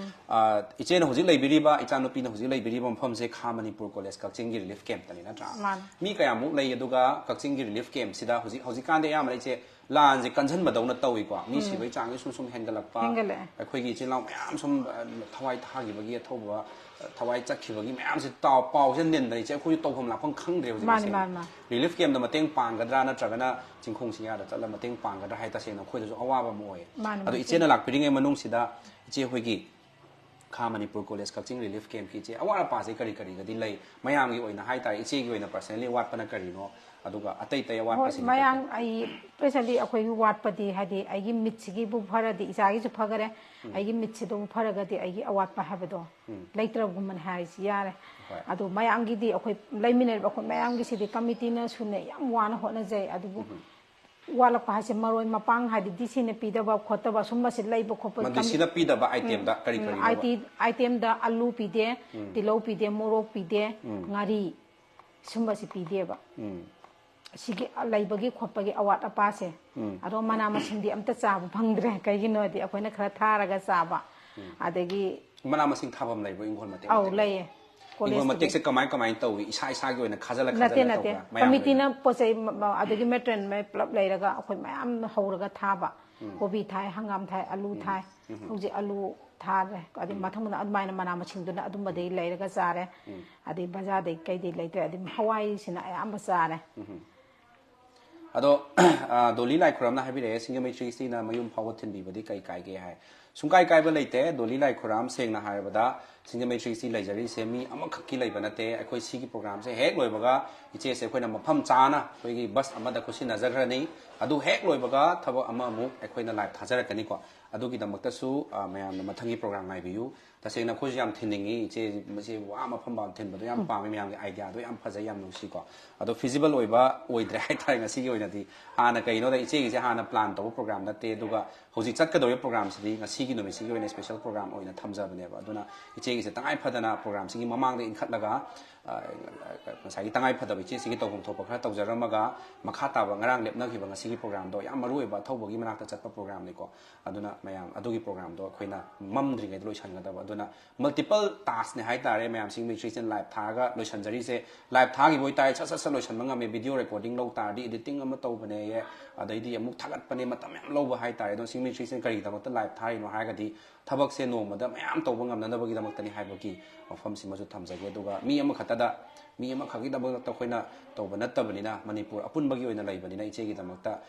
ꯑ, ꯏꯆꯦꯅ ꯍꯧꯖꯤꯛ ꯂꯩꯕꯤꯔꯤꯕ, ꯏꯆꯥꯅꯨꯄꯤꯅ ꯍꯧꯖꯤꯛ ꯂꯩꯕꯤꯔꯤꯕ ꯃꯐꯝꯁꯦ ꯈꯥ ꯃꯅꯤꯄꯨꯔ ꯀꯣꯂꯦꯖ ꯀꯛꯆꯤꯡꯒꯤ ꯔꯤꯂꯤꯐ ꯀꯦꯝꯞꯇꯅꯤ, ꯅꯠꯇ꯭ꯔꯥ? ꯃꯥꯅꯤ꯫ ꯃꯤ ꯀꯌꯥꯃꯨꯛ ꯂꯩ? ꯑꯗꯨꯒ ꯀꯛꯆꯤꯡꯒꯤ ꯔꯤꯂꯤꯐ ꯀꯦꯝꯞꯁꯤꯗ ꯍꯧꯖꯤꯛ, ꯍꯧꯖꯤꯛꯀꯥꯟꯗꯤ ꯑꯌꯥꯝꯕꯅ ꯏꯆꯦ ꯂꯥꯟꯁꯦ ꯀꯟꯁꯤꯟꯕꯗꯧꯅ ꯇꯧꯏꯀꯣ, ꯃꯤ ꯁꯤꯕꯒꯤ ꯆꯥꯡꯁꯦ ꯁꯨꯝ ꯁꯨꯝ ꯍꯦꯟꯒꯠꯂꯛꯄ, ꯍꯦꯟꯒꯠꯂꯛꯑꯦ꯫ ꯑꯩꯈꯣꯏꯒꯤ ꯏꯆꯤꯜ ꯏꯅꯥꯎ ꯃꯌꯥꯝ ꯁꯨꯝ, ꯑ, ꯊꯋꯥꯏ ꯊꯥꯈꯤꯕꯒꯤ ꯑꯊꯧꯕ, ꯑ, ꯊꯋꯥꯏ ꯆꯠꯈꯤꯕꯒꯤ ꯃꯌꯥꯝꯁꯦ ꯇꯥꯎ-, ꯄꯥꯎꯁꯦ ꯅꯤꯟꯗꯅ ꯏꯆꯦ ꯑꯩꯈꯣꯏꯁꯨ ꯇꯧꯐꯝ ꯂꯥꯛꯐꯝ ꯈꯪꯗ꯭ꯔꯦ ꯍꯧꯖꯤꯛ꯫ ꯃꯥꯅꯤ, ꯃꯁꯦꯡ꯫ ꯃꯥꯅꯤ, ꯃꯥꯅꯤ꯫ ꯔꯤꯂꯤꯐ ꯀꯦꯝꯞꯇ ꯃꯇꯦꯡ ꯄꯥꯡꯒꯗ꯭ꯔꯥ ꯅꯠꯇ꯭ꯔꯒꯅ ꯆꯤꯡꯈꯣꯡ ꯆꯤꯡꯌꯥꯗ ꯆꯠꯂ ꯃꯇꯦꯡ ꯄꯥꯡꯒꯗ꯭ꯔꯥ ꯍꯥꯏ ꯇꯁꯦꯡꯅ ꯑꯩꯈꯣꯏꯗꯁꯨ ꯑꯋꯥꯕ ꯑꯃ ꯑꯣꯏꯌꯦ꯫ ꯃꯥꯅꯤ, ꯑꯗꯣ ꯃꯥꯅꯤ꯫ ꯏꯆꯦꯅ ꯂꯥꯛꯄꯤꯔꯤꯉꯩ ꯃꯅꯨꯡꯁꯤꯗ ꯏꯆꯦ ꯍꯣꯏꯒꯤ ꯈꯥ ꯃꯅꯤꯄꯨꯔ ꯀꯣꯂꯦꯖ ꯀꯛꯆꯤꯡ ꯔꯤꯂꯤꯐ ꯀꯦꯝꯞꯀꯤ ꯏꯆꯦ ꯑꯋꯥꯠ ꯑꯄꯥꯁꯦ ꯀꯔꯤ ꯀꯔꯤꯒꯗꯤ ꯂꯩ? ꯃꯌꯥꯝꯒꯤ ꯑꯣꯏꯅ ꯍꯥꯏꯇꯥꯔꯦ, ꯏꯆꯦꯒꯤ ꯑꯣꯏꯅ personally ꯑꯋꯥꯠꯄꯅ ꯀꯔꯤꯅꯣ? ꯑꯗꯨꯒ ꯑꯇꯩ ꯑꯇꯩ ꯍꯣꯏ, ꯑꯋꯥꯠꯄꯁꯤꯡ ꯃꯌꯥꯝ, ꯑꯩ personally ꯑꯩꯈꯣꯏꯒꯤ ꯋꯥꯠꯄꯗꯤ, ꯍꯥꯏꯗꯤ ꯑꯩꯒꯤ ꯃꯤꯠꯁꯤꯒꯤꯕꯨ ꯐꯔꯗꯤ ꯏꯆꯥꯒꯤꯁꯨ ꯐꯈꯔꯦ, ꯑꯩꯒꯤ ꯃꯤꯠꯁꯤꯗꯕꯨ ꯐꯔꯒꯗꯤ ꯑꯩꯒꯤ ꯑꯋꯥꯠꯄ ꯍꯥꯏꯕꯗꯣ ꯂꯩꯇ꯭ꯔꯕꯒꯨꯝꯕꯅꯤ ꯍꯥꯏꯔꯤꯁꯤ ꯌꯥꯔꯦ꯫ ꯍꯣꯏ꯫ ꯑꯗꯣ ꯃꯌꯥꯝꯒꯤꯗꯤ ꯑꯩꯈꯣꯏ ꯂꯩꯃꯤꯟꯅꯔꯤꯕ ꯑꯩꯈꯣꯏ ꯃꯌꯥꯝꯒꯤꯁꯤꯗꯤ ꯀꯃꯤꯇꯤꯅꯁꯨꯅꯦ ꯌꯥꯝ ꯋꯥꯅ ꯍꯣꯠꯅꯖꯩ, ꯑꯗꯨꯕꯨ ꯋꯥꯠꯂꯛꯄ ꯍꯥꯏꯁꯦ ꯃꯔꯣꯏ ꯃꯄꯥꯡ, ꯍꯥꯏꯗꯤ ꯗꯤ ꯁꯤꯅ ꯄꯤꯗꯕ ꯈꯣꯠꯇꯕ ꯁꯨꯝꯕꯁꯤ ꯂꯩꯕ ꯈꯣꯠꯄ ꯃꯗꯨ ꯀꯝ-, ꯁꯤꯅ ꯄꯤꯗꯕ item-ꯗ ꯀꯔꯤ ꯎꯝ, ꯀꯔꯤꯅꯣꯕ? ꯑꯥꯏꯇꯤ-, item-ꯗ ꯑꯂꯨ ꯄꯤꯗꯦ, ꯎꯝ꯫ ꯇꯤꯜꯍꯧ ꯄꯤꯗꯦ, ꯃꯣꯔꯣꯛ ꯄꯤꯗꯦ, ꯎꯝ꯫ ꯉꯥꯔꯤ ꯁꯨꯝꯕꯁꯤ ꯄꯤꯗꯦꯕ꯫ ꯎꯝ꯫ ꯁꯤꯒꯤ ꯂꯩꯕꯒꯤ ꯈꯣꯠꯄꯒꯤ ꯑꯋꯥꯠ ꯑꯄꯥꯁꯦ꯫ ꯎꯝ꯫ ꯑꯗꯣ ꯃꯅꯥ ꯃꯁꯤꯡꯗꯤ ꯑꯝꯇ ꯆꯥꯕ ꯐꯪꯗ꯭ꯔꯦ꯫ ꯀꯩꯒꯤꯅꯣꯗꯤ ꯑꯩꯈꯣꯏꯅ ꯈꯔ ꯊꯥꯔꯒ ꯆꯥꯕ꯫ ꯎꯝ꯫ ꯑꯗꯒꯤ ꯃꯅꯥ ꯃꯁꯤꯡ ꯊꯥꯐꯝ ꯂꯩꯕ꯭ꯔꯣ ꯏꯪꯈꯣꯜ ꯃꯇꯦꯛ ꯑꯧ, ꯃꯇꯦꯛ? ꯂꯩꯌꯦ꯫ ꯏꯪꯈꯣꯜ ꯀꯣꯂꯦꯖꯇꯨꯒꯤ꯫ ꯃꯇꯦꯛꯁꯦ ꯀꯃꯥꯏ ꯀꯃꯥꯏꯅ ꯇꯧꯏ? ꯏꯁꯥ ꯏꯁꯥꯒꯤ ꯑꯣꯏꯅ ꯈꯥꯖꯤꯜꯂ ꯅꯠꯇꯦ, ꯈꯥꯖꯤꯜꯂ ꯅꯠꯇꯦ꯫ ꯇꯧꯕ꯭ꯔꯥ? ꯃꯌꯥꯝꯒꯤ ꯀꯃꯤꯇꯤꯅ ꯑꯣꯏꯅ? ꯄꯣꯠ ꯆꯩ ꯃ-, ꯃ-, ꯑꯗꯒꯤ ꯃꯦꯇꯔꯤꯌꯦꯜ ꯃꯩ ꯄꯨꯂꯞ ꯂꯩꯔꯒ ꯑꯩꯈꯣꯏ ꯃꯌꯥꯝ ꯍꯧꯔꯒ ꯊꯥꯕ꯫ ꯎꯝ꯫ ꯀꯣꯕꯤ ꯊꯥꯏ, ꯍꯪꯒꯥꯝ ꯊꯥꯏ, ꯑꯂꯨ ꯎꯝ꯫ ꯊꯥꯏ꯫ ꯎꯝ꯫ ꯍꯧꯖꯤꯛ ꯑꯂꯨ ꯊꯥꯔꯦ꯫ ꯑꯗꯩ ꯎꯝ꯫ ꯃꯊꯪ ꯃꯊꯪ ꯑꯗꯨꯃꯥꯏꯅ ꯃꯅꯥ ꯃꯁꯤꯡꯗꯨꯅ ꯑꯗꯨꯝꯕꯗꯒꯤ ꯂꯩꯔꯒ ꯆꯥꯔꯦ꯫ ꯎꯝ꯫ ꯑꯗꯩ ꯕꯖꯥꯔꯗꯩ ꯀꯩꯗꯩ ꯂꯩꯇ꯭ꯔꯦ꯫ ꯑꯗꯩ ꯍꯋꯥꯏꯁꯤꯅ ꯑꯌꯥꯝꯕ ꯆꯥꯔꯦ꯫ ꯎꯝ꯫ ꯑꯗꯣ, ꯑ, ꯗꯣꯂꯤ ꯂꯥꯏꯈꯨꯔꯝꯅ ꯍꯥꯏꯕꯤꯔꯛꯑꯦ, ꯁꯤꯡꯖꯃꯩ ꯊ꯭ꯔꯤ ꯁꯤꯛꯁꯇꯤꯅ ꯃꯌꯨꯝ ꯐꯥꯎꯕ ꯊꯤꯟꯕꯤꯕꯗꯤ ꯀꯩ ꯀꯥꯏꯒꯦ ꯍꯥꯏ꯫ ꯁꯨꯡꯀꯥꯏ ꯀꯥꯏꯕ ꯂꯩꯇꯦ꯫ ꯗꯣꯂꯤ ꯂꯥꯏꯈꯨꯔꯝ, ꯁꯦꯡꯅ ꯍꯥꯏꯔꯕꯗ ꯁꯤꯡꯖꯃꯩ ꯊ꯭ꯔꯤ ꯁꯤꯛꯁꯇꯤ ꯂꯩꯖꯔꯤꯁꯦ ꯃꯤ ꯑꯃꯈꯛꯀꯤ ꯂꯩꯕ ꯅꯠꯇꯦ꯫ ꯑꯩꯈꯣꯏ ꯁꯤꯒꯤ ꯄ꯭ꯔꯣꯒ꯭ꯔꯥꯝꯁꯦ ꯍꯦꯛ ꯂꯣꯏꯕꯒ ꯏꯆꯦꯁꯦ ꯑꯩꯈꯣꯏꯅ ꯃꯐꯝ ꯆꯥꯅ ꯑꯩꯈꯣꯏꯒꯤ ꯕꯁ ꯑꯃꯗ ꯈꯨꯠꯁꯤꯟꯅꯖꯈ꯭ꯔꯅꯤ꯫ ꯑꯗꯨ ꯍꯦꯛ ꯂꯣꯏꯕꯒ ꯊꯕꯛ ꯑꯃꯃꯨꯛ ꯑꯩꯈꯣꯏꯅ ꯂꯥꯏꯚ ꯊꯥꯖꯔꯛꯀꯅꯤꯀꯣ꯫ ꯑꯗꯨꯒꯤꯗꯃꯛꯇꯁꯨ, ꯑ, ꯃꯌꯥꯝꯅ ꯃꯊꯪꯒꯤ ꯄ꯭ꯔꯣꯒ꯭ꯔꯥꯝ ꯉꯥꯏꯕꯤꯌꯨ꯫ ꯇꯁꯦꯡꯅ ꯑꯩꯈꯣꯏꯁꯨ ꯌꯥꯝ ꯊꯤꯟꯅꯤꯡꯉꯤ ꯏꯆꯦ, ꯃꯁꯤ ꯋꯥ ꯃꯐꯝ ꯐꯥꯎ ꯊꯤꯟꯕꯗꯣ ꯌꯥꯝ ꯄꯥꯝꯃꯤ, ꯃꯌꯥꯝꯒꯤ ꯑꯥꯏꯗꯤꯌꯥꯗꯣ ꯌꯥꯝ ꯐꯖꯩ, ꯌꯥꯝ ꯅꯨꯡꯁꯤꯀꯣ꯫ ꯑꯗꯣ ꯐꯤꯖꯤꯕꯜ ꯑꯣꯏꯕ ꯑꯣꯏꯗ꯭ꯔꯦ ꯍꯥꯏꯇꯥꯔꯦ ꯉꯁꯤꯒꯤ ꯑꯣꯏꯅꯗꯤ꯫ ꯍꯥꯟꯅ ꯀꯩꯅꯣꯗ ꯏꯆꯦꯒꯤꯁꯦ ꯍꯥꯟꯅ ꯄ꯭ꯂꯥꯟ ꯇꯧꯕ ꯄ꯭ꯔꯣꯒ꯭ꯔꯥꯝ ꯅꯠꯇꯦ, ꯑꯗꯨꯒ ꯍꯧꯖꯤꯛ ꯆꯠꯀꯗꯧꯔꯤꯕ ꯄ꯭ꯔꯣꯒ꯭ꯔꯥꯝꯁꯤꯗꯤ ꯉꯁꯤꯒꯤ ꯅꯨꯃꯤꯠꯁꯤꯒꯤ ꯑꯣꯏꯅ ꯁ꯭ꯄꯦꯁꯦꯜ ꯄ꯭ꯔꯣꯒ꯭ꯔꯥꯝ ꯑꯣꯏꯅ ꯊꯝꯖꯕꯅꯦꯕ꯫ ꯑꯗꯨꯅ ꯏꯆꯦꯒꯤꯁꯦ ꯇꯉꯥꯏ ꯐꯗꯅ ꯄ꯭ꯔꯣꯒ꯭ꯔꯥꯝꯁꯤꯒꯤ ꯃꯃꯥꯡꯗ ꯏꯟꯈꯠꯂꯒ ꯑ, ꯉꯁꯥꯏꯒꯤ ꯇꯉꯥꯏ ꯐꯗꯕ ꯏꯆꯦꯁꯤꯒꯤ ꯇꯧꯐꯝ ꯊꯣꯛꯄ ꯈꯔ ꯇꯧꯖꯔꯝꯃꯒ, ꯃꯈꯥ ꯇꯥꯕ ꯉꯔꯥꯡ ꯂꯦꯞꯅꯈꯤꯕ ꯉꯁꯤꯒꯤ programꯗꯣ ꯌꯥꯝ ꯃꯔꯨ ꯑꯣꯏꯕ ꯑꯊꯧꯕꯒꯤ ꯃꯅꯥꯛꯇ ꯆꯠꯄ programꯅꯤꯀꯣ꯫ ꯑꯗꯨꯅ ꯃꯌꯥꯝ ꯑꯗꯨꯒꯤ programꯗꯣ ꯑꯩꯈꯣꯏꯅ ꯃꯝꯗ꯭ꯔꯤꯉꯩꯗ ꯂꯣꯏꯁꯤꯟꯒꯗꯕ꯫ ꯑꯗꯨꯅ multiple taskꯅꯦ ꯍꯥꯏꯇꯥꯔꯦ ꯃꯌꯥꯝꯁꯤꯡ ꯃꯤꯁ꯭ꯔꯤꯁꯤꯅ live ꯊꯥꯔꯒ ꯂꯣꯏꯁꯤꯟꯖꯔꯤꯁꯦ꯫ Live ꯊꯥꯈꯤꯕ ꯑꯣꯏꯇꯥꯔꯗꯤ ꯁꯠ ꯁꯠ ꯁꯠ ꯂꯣꯏꯁꯤꯟꯕ ꯉꯝꯃꯦ꯫ Video recording ꯂꯧ ꯇꯥꯔꯗꯤ editing ꯑꯃ ꯇꯧꯕꯅꯦꯌꯦ, ꯑꯗꯩꯗꯤ ꯑꯃꯨꯛ ꯊꯥꯒꯠꯄꯅꯦ, ꯃꯇꯝ ꯌꯥꯝ ꯂꯧꯕ ꯍꯥꯏꯇꯥꯔꯦ꯫ ꯑꯗꯣ ꯁꯤꯡ ꯃꯤꯁ꯭ꯔꯤꯁꯤꯅ ꯀꯔꯤꯒꯤꯗꯃꯛꯇ live ꯊꯥꯔꯤꯅꯣ ꯍꯥꯏꯔꯒꯗꯤ ꯊꯕꯛꯁꯦ ꯅꯣꯡꯃꯗ ꯃꯌꯥꯝ ꯇꯧꯕ ꯉꯝꯅꯅꯕꯒꯤꯗꯃꯛꯇꯅꯤ ꯍꯥꯏꯕꯒꯤ ꯋꯥꯐꯝꯁꯤꯃꯁꯨ ꯊꯝꯖꯒꯦ꯫ ꯑꯗꯨꯒ ꯃꯤ ꯑꯃꯈꯛꯇꯗ, ꯃꯤ ꯑꯃꯈꯛꯀꯤꯗꯃꯛꯇ ꯑꯩꯈꯣꯏꯅ ꯇꯧꯕ ꯅꯠꯇꯕꯅꯤꯅ, ꯃꯅꯤꯄꯨꯔ ꯑꯄꯨꯟꯕꯒꯤ ꯑꯣꯏꯅ ꯂꯩꯕꯅꯤꯅ, ꯏꯆꯦꯒꯤꯗꯃꯛꯇ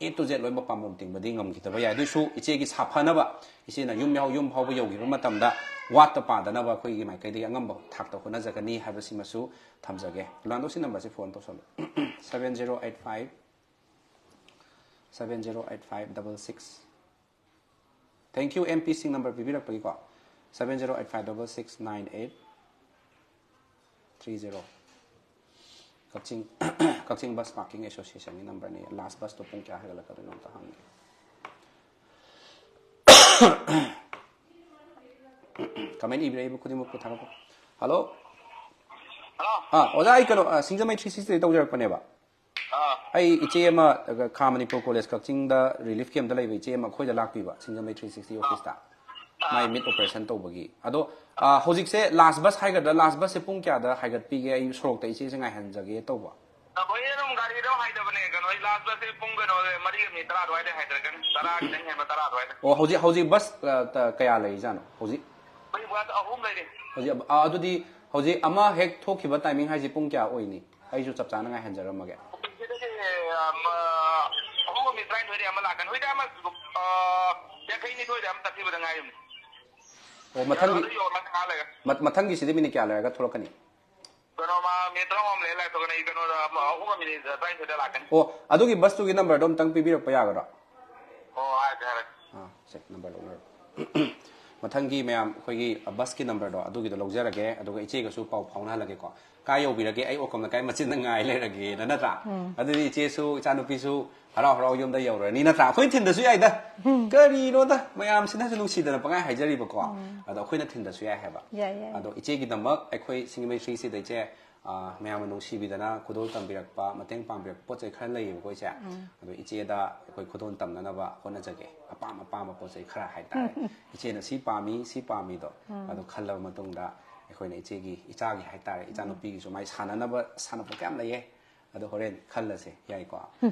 A to Z ꯂꯣꯏꯅꯃꯛ ꯄꯥꯝꯕꯣꯝ ꯇꯤꯡꯕꯗꯤ ꯉꯝꯈꯤꯗꯕ ꯌꯥꯏ꯫ ꯑꯗꯨꯏꯁꯨ ꯏꯆꯦꯒꯤ ꯁꯥꯐꯅꯕ, ꯏꯆꯦꯅ ꯌꯨꯝ ꯌꯥꯎ-, ꯌꯨꯝ ꯐꯥꯎꯕ ꯌꯧꯈꯤꯕ ꯃꯇꯝꯗ ꯋꯥꯠꯇ ꯄꯥꯗꯅꯕ ꯑꯩꯈꯣꯏꯒꯤ ꯃꯥꯏꯀꯩꯗꯒꯤ ꯑꯉꯝꯕ ꯊꯥꯛꯇ ꯍꯣꯠꯅꯖꯒꯅꯤ ꯍꯥꯏꯕꯁꯤꯃꯁꯨ ꯊꯝꯖꯒꯦ꯫ ꯔꯣꯅꯥꯜꯗꯣ, ꯁꯤ numberꯁꯦ phone ꯇꯧꯁꯜꯂꯨ꯫ Seven zero eight five, seven zero eight five double six꯫ Thank you, M P ꯁꯤꯡ number ꯄꯤꯕꯤꯔꯛꯄꯒꯤꯀꯣ꯫ Seven zero eight five double six nine eight three zero꯫ ꯀꯛꯆꯤꯡ, ꯀꯛꯆꯤꯡ bus parking associationꯒꯤ numberꯅꯤ꯫ Last busꯇꯣ ꯄꯨꯡ ꯀꯌꯥ ꯍꯥꯏꯒꯠꯂꯛꯀꯗꯣꯏꯅꯣ ꯑꯝꯇ ꯍꯪꯒꯦ꯫ Comment ꯏꯕꯤꯔꯛꯏꯕ ꯈꯨꯗꯤꯡꯃꯛꯄꯨ ꯊꯥꯒꯠꯄ꯫ Hello? Hello? ꯑꯥ, ꯑꯣꯖꯥ, ꯑꯩ ꯀꯩꯅꯣ, ꯑ, ꯁꯤꯡꯖꯃꯩ three sixtyꯗꯒꯤ ꯇꯧꯖꯔꯛꯄꯅꯦꯕ꯫ ꯑꯥ꯫ ꯑꯩ ꯏꯆꯦ ꯑꯃ, ꯑ, ꯈꯥ ꯃꯅꯤꯄꯨꯔ college ꯀꯛꯆꯤꯡꯗ relief campꯇ ꯂꯩꯕ ꯏꯆꯦ ꯑꯃ ꯑꯩꯈꯣꯏꯗ ꯂꯥꯛꯄꯤꯕ, ꯁꯤꯡꯖꯃꯩ three sixty officeꯇ꯫ ꯑꯥ꯫ ꯃꯥꯏ mid operation ꯇꯧꯕꯒꯤ꯫ ꯑꯗꯣ, ꯑ, ꯍꯧꯖꯤꯛꯁꯦ last bus ꯍꯥꯏꯒꯗ꯭ꯔꯥ, last busꯁꯦ ꯄꯨꯡ ꯀꯌꯥꯗ ꯍꯥꯏꯒꯠꯄꯤꯒꯦ? ꯑꯩ ꯁꯣꯔꯣꯛꯇ ꯏꯆꯦꯁꯦ ꯉꯥꯏꯍꯟꯖꯒꯦ ꯇꯧꯕ꯫ ꯑꯩꯈꯣꯏ ꯑꯗꯨꯝ ꯒꯥꯔꯤꯗ ꯍꯥꯏꯗꯕꯅꯦ, ꯀꯩꯅꯣ, ꯑꯩ last busꯁꯦ ꯄꯨꯡ, ꯀꯩꯅꯣ, ꯃꯔꯤꯒ minute ꯇꯔꯥ ꯑꯗꯨꯋꯥꯏꯗ ꯍꯥꯏꯗꯔꯛꯀꯅꯤ, ꯇꯔꯥ ꯈꯤꯇꯪ ꯍꯦꯟꯕ, ꯇꯔꯥ ꯑꯗꯨꯋꯥꯏꯗ꯫ ꯑꯣ, ꯍꯧꯖꯤꯛ, ꯍꯧꯖꯤꯛ bus, ꯑ, ꯇ-, ꯀꯌꯥ ꯂꯩꯔꯤꯖꯥꯠꯅꯣ ꯍꯧꯖꯤꯛ? ꯍꯧꯖꯤꯛ bus ꯑꯍꯨꯝ ꯂꯩꯔꯤ꯫ ꯍꯧꯖꯤꯛ, ꯑ, ꯑꯗꯨꯗꯤ ꯍꯧꯖꯤꯛ ꯑꯃ ꯍꯦꯛ ꯊꯣꯛꯈꯤꯕ timing ꯍꯥꯏꯁꯤ ꯄꯨꯡ ꯀꯌꯥ ꯑꯣꯏꯅꯤ? ꯑꯩꯁꯨ ꯆꯞ ꯆꯥꯅ ꯉꯥꯏꯍꯟꯖꯔꯝꯃꯒꯦ꯫ ꯁꯤꯗꯒꯤ, ꯑ, ꯃ-, ꯑꯍꯨꯝꯒ minute ꯇꯔꯥꯅꯤꯊꯣꯏꯗ ꯑꯃ ꯂꯥꯛꯀꯅꯤ꯫ ꯍꯧꯖꯤꯛ ꯑꯃ, ꯑ, ꯌꯥꯡꯈꯩꯅꯤꯊꯣꯏꯗ ꯑꯃ ꯆꯠꯈꯤꯕꯗ ꯉꯥꯏꯔꯤꯕꯅꯤ꯫ ꯑꯣ, ꯃꯊꯪꯒꯤ, ꯑꯗꯨ ꯌꯧꯔꯀꯥꯟꯗ ꯉꯥꯏꯍꯥꯛ ꯂꯩꯔꯒ꯫ ꯃ-, ꯃꯊꯪꯒꯤꯁꯤꯗꯤ minute ꯀꯌꯥ ꯂꯩꯔꯒ ꯊꯣꯛꯂꯛꯀꯅꯤ? ꯀꯩꯅꯣ, ꯃꯥ minute ꯇꯔꯥꯃꯉꯥ ꯂꯩꯔ ꯂꯥꯛꯇꯧꯒꯅꯤ꯫ ꯑꯩ ꯀꯩꯅꯣꯗ, ꯑꯃ, ꯑꯍꯨꯝꯒ minute ꯇꯔꯥꯅꯤꯊꯣꯏꯗ ꯂꯥꯛꯀꯅꯤ꯫ ꯑꯣ, ꯑꯗꯨꯒꯤ busꯇꯨꯒꯤ numberꯗꯣ ꯑꯝꯇꯪ ꯄꯤꯕꯤꯔꯛꯄ ꯌꯥꯒꯗ꯭ꯔꯣ? ꯑꯣ, ꯍꯥꯏꯔꯛꯀꯦ, ꯍꯥꯏꯔꯛꯀꯦ꯫ ꯑꯥ, ꯁꯦ, number ꯂꯧꯅꯔꯣ꯫ ꯃꯊꯪꯒꯤ ꯃꯌꯥꯝ ꯑꯩꯈꯣꯏꯒꯤ ꯕꯁꯀꯤ ꯅꯝꯕꯔꯗꯣ ꯑꯗꯨꯒꯤꯗꯣ ꯂꯧꯖꯔꯒꯦ, ꯑꯗꯨꯒ ꯏꯆꯦꯒꯁꯨ ꯄꯥꯎ ꯐꯥꯎꯅꯍꯜꯂꯒꯦꯀꯣ꯫ ꯀꯥꯏ ꯌꯧꯕꯤꯔꯒꯦ? ꯑꯩ ꯑꯣꯀꯝ ꯂꯩꯀꯥꯏ ꯃꯆꯤꯟꯗ ꯉꯥꯏ ꯂꯩꯔꯒꯦꯅ, ꯅꯠꯇ꯭ꯔꯥ? ꯑꯗꯨꯗꯤ ꯏꯆꯦꯁꯨ, ꯏꯆꯥꯅꯨꯄꯤꯁꯨ ꯍꯔꯥꯎ ꯍꯔꯥꯎ ꯌꯨꯝꯗ ꯌꯧꯔꯅꯤ, ꯅꯠꯇ꯭ꯔꯥ? ꯑꯩꯈꯣꯏ ꯊꯤꯟꯗꯁꯨ ꯌꯥꯏꯗ꯫ ꯀꯔꯤꯅꯣꯗ, ꯃꯌꯥꯝꯁꯤꯅꯁꯨ ꯅꯨꯡꯁꯤꯗꯅ ꯄꯪꯍꯥꯏ ꯍꯥꯏꯖꯔꯤꯕꯀꯣ꯫ ꯑꯗꯣ ꯑꯩꯈꯣꯏꯅ ꯊꯤꯟꯗꯁꯨ ꯌꯥꯏ ꯍꯥꯏꯕ꯫ ꯌꯥꯏ, ꯌꯥꯏ꯫ ꯑꯗꯣ ꯏꯆꯦꯒꯤꯗꯃꯛ ꯑꯩꯈꯣꯏ ꯁꯤꯡꯖꯃꯩ ꯊ꯭ꯔꯤ ꯁꯤꯛꯁꯇꯤꯗ ꯏꯆꯦ, ꯑ, ꯃꯌꯥꯝꯅ ꯅꯨꯡꯁꯤꯕꯤꯗꯅ ꯈꯨꯗꯣꯜ ꯇꯝꯕꯤꯔꯛꯄ, ꯃꯇꯦꯡ ꯄꯥꯡꯕꯤꯔꯛꯄ ꯄꯣꯠ ꯆꯩ ꯈꯔ ꯂꯩꯌꯦꯕꯀꯣ, ꯏꯆꯦ꯫ ꯑꯗꯣ ꯏꯆꯦꯗ ꯑꯩꯈꯣꯏ ꯈꯨꯗꯣꯜ ꯇꯝꯅꯅꯕ ꯍꯣꯠꯅꯖꯒꯦ꯫ ꯑꯄꯥꯝ ꯑꯄꯥꯝꯕ ꯄꯣꯠ ꯆꯩ ꯈꯔ ꯍꯥꯏꯇꯥꯔꯦ꯫ ꯏꯆꯦꯅ ꯁꯤ ꯄꯥꯝꯃꯤ, ꯁꯤ ꯄꯥꯝꯃꯤꯗꯣ, ꯑꯗꯣ ꯈꯜꯂꯕ ꯃꯇꯨꯡꯗ ꯑꯩꯈꯣꯏꯅ ꯏꯆꯦꯒꯤ, ꯏꯆꯥꯒꯤ ꯍꯥꯏꯇꯥꯔꯦ, ꯏꯆꯥꯅꯨꯄꯤꯒꯤꯁꯨ ꯃꯥꯏ ꯁꯥꯟꯅꯅꯕ ꯁꯥꯟꯅꯄꯣꯠ ꯀꯌꯥꯝ ꯂꯩꯌꯦ꯫ ꯑꯗꯣ ꯍꯣꯔꯦꯟ ꯈꯜꯂꯁꯦ, ꯌꯥꯏꯀꯣ?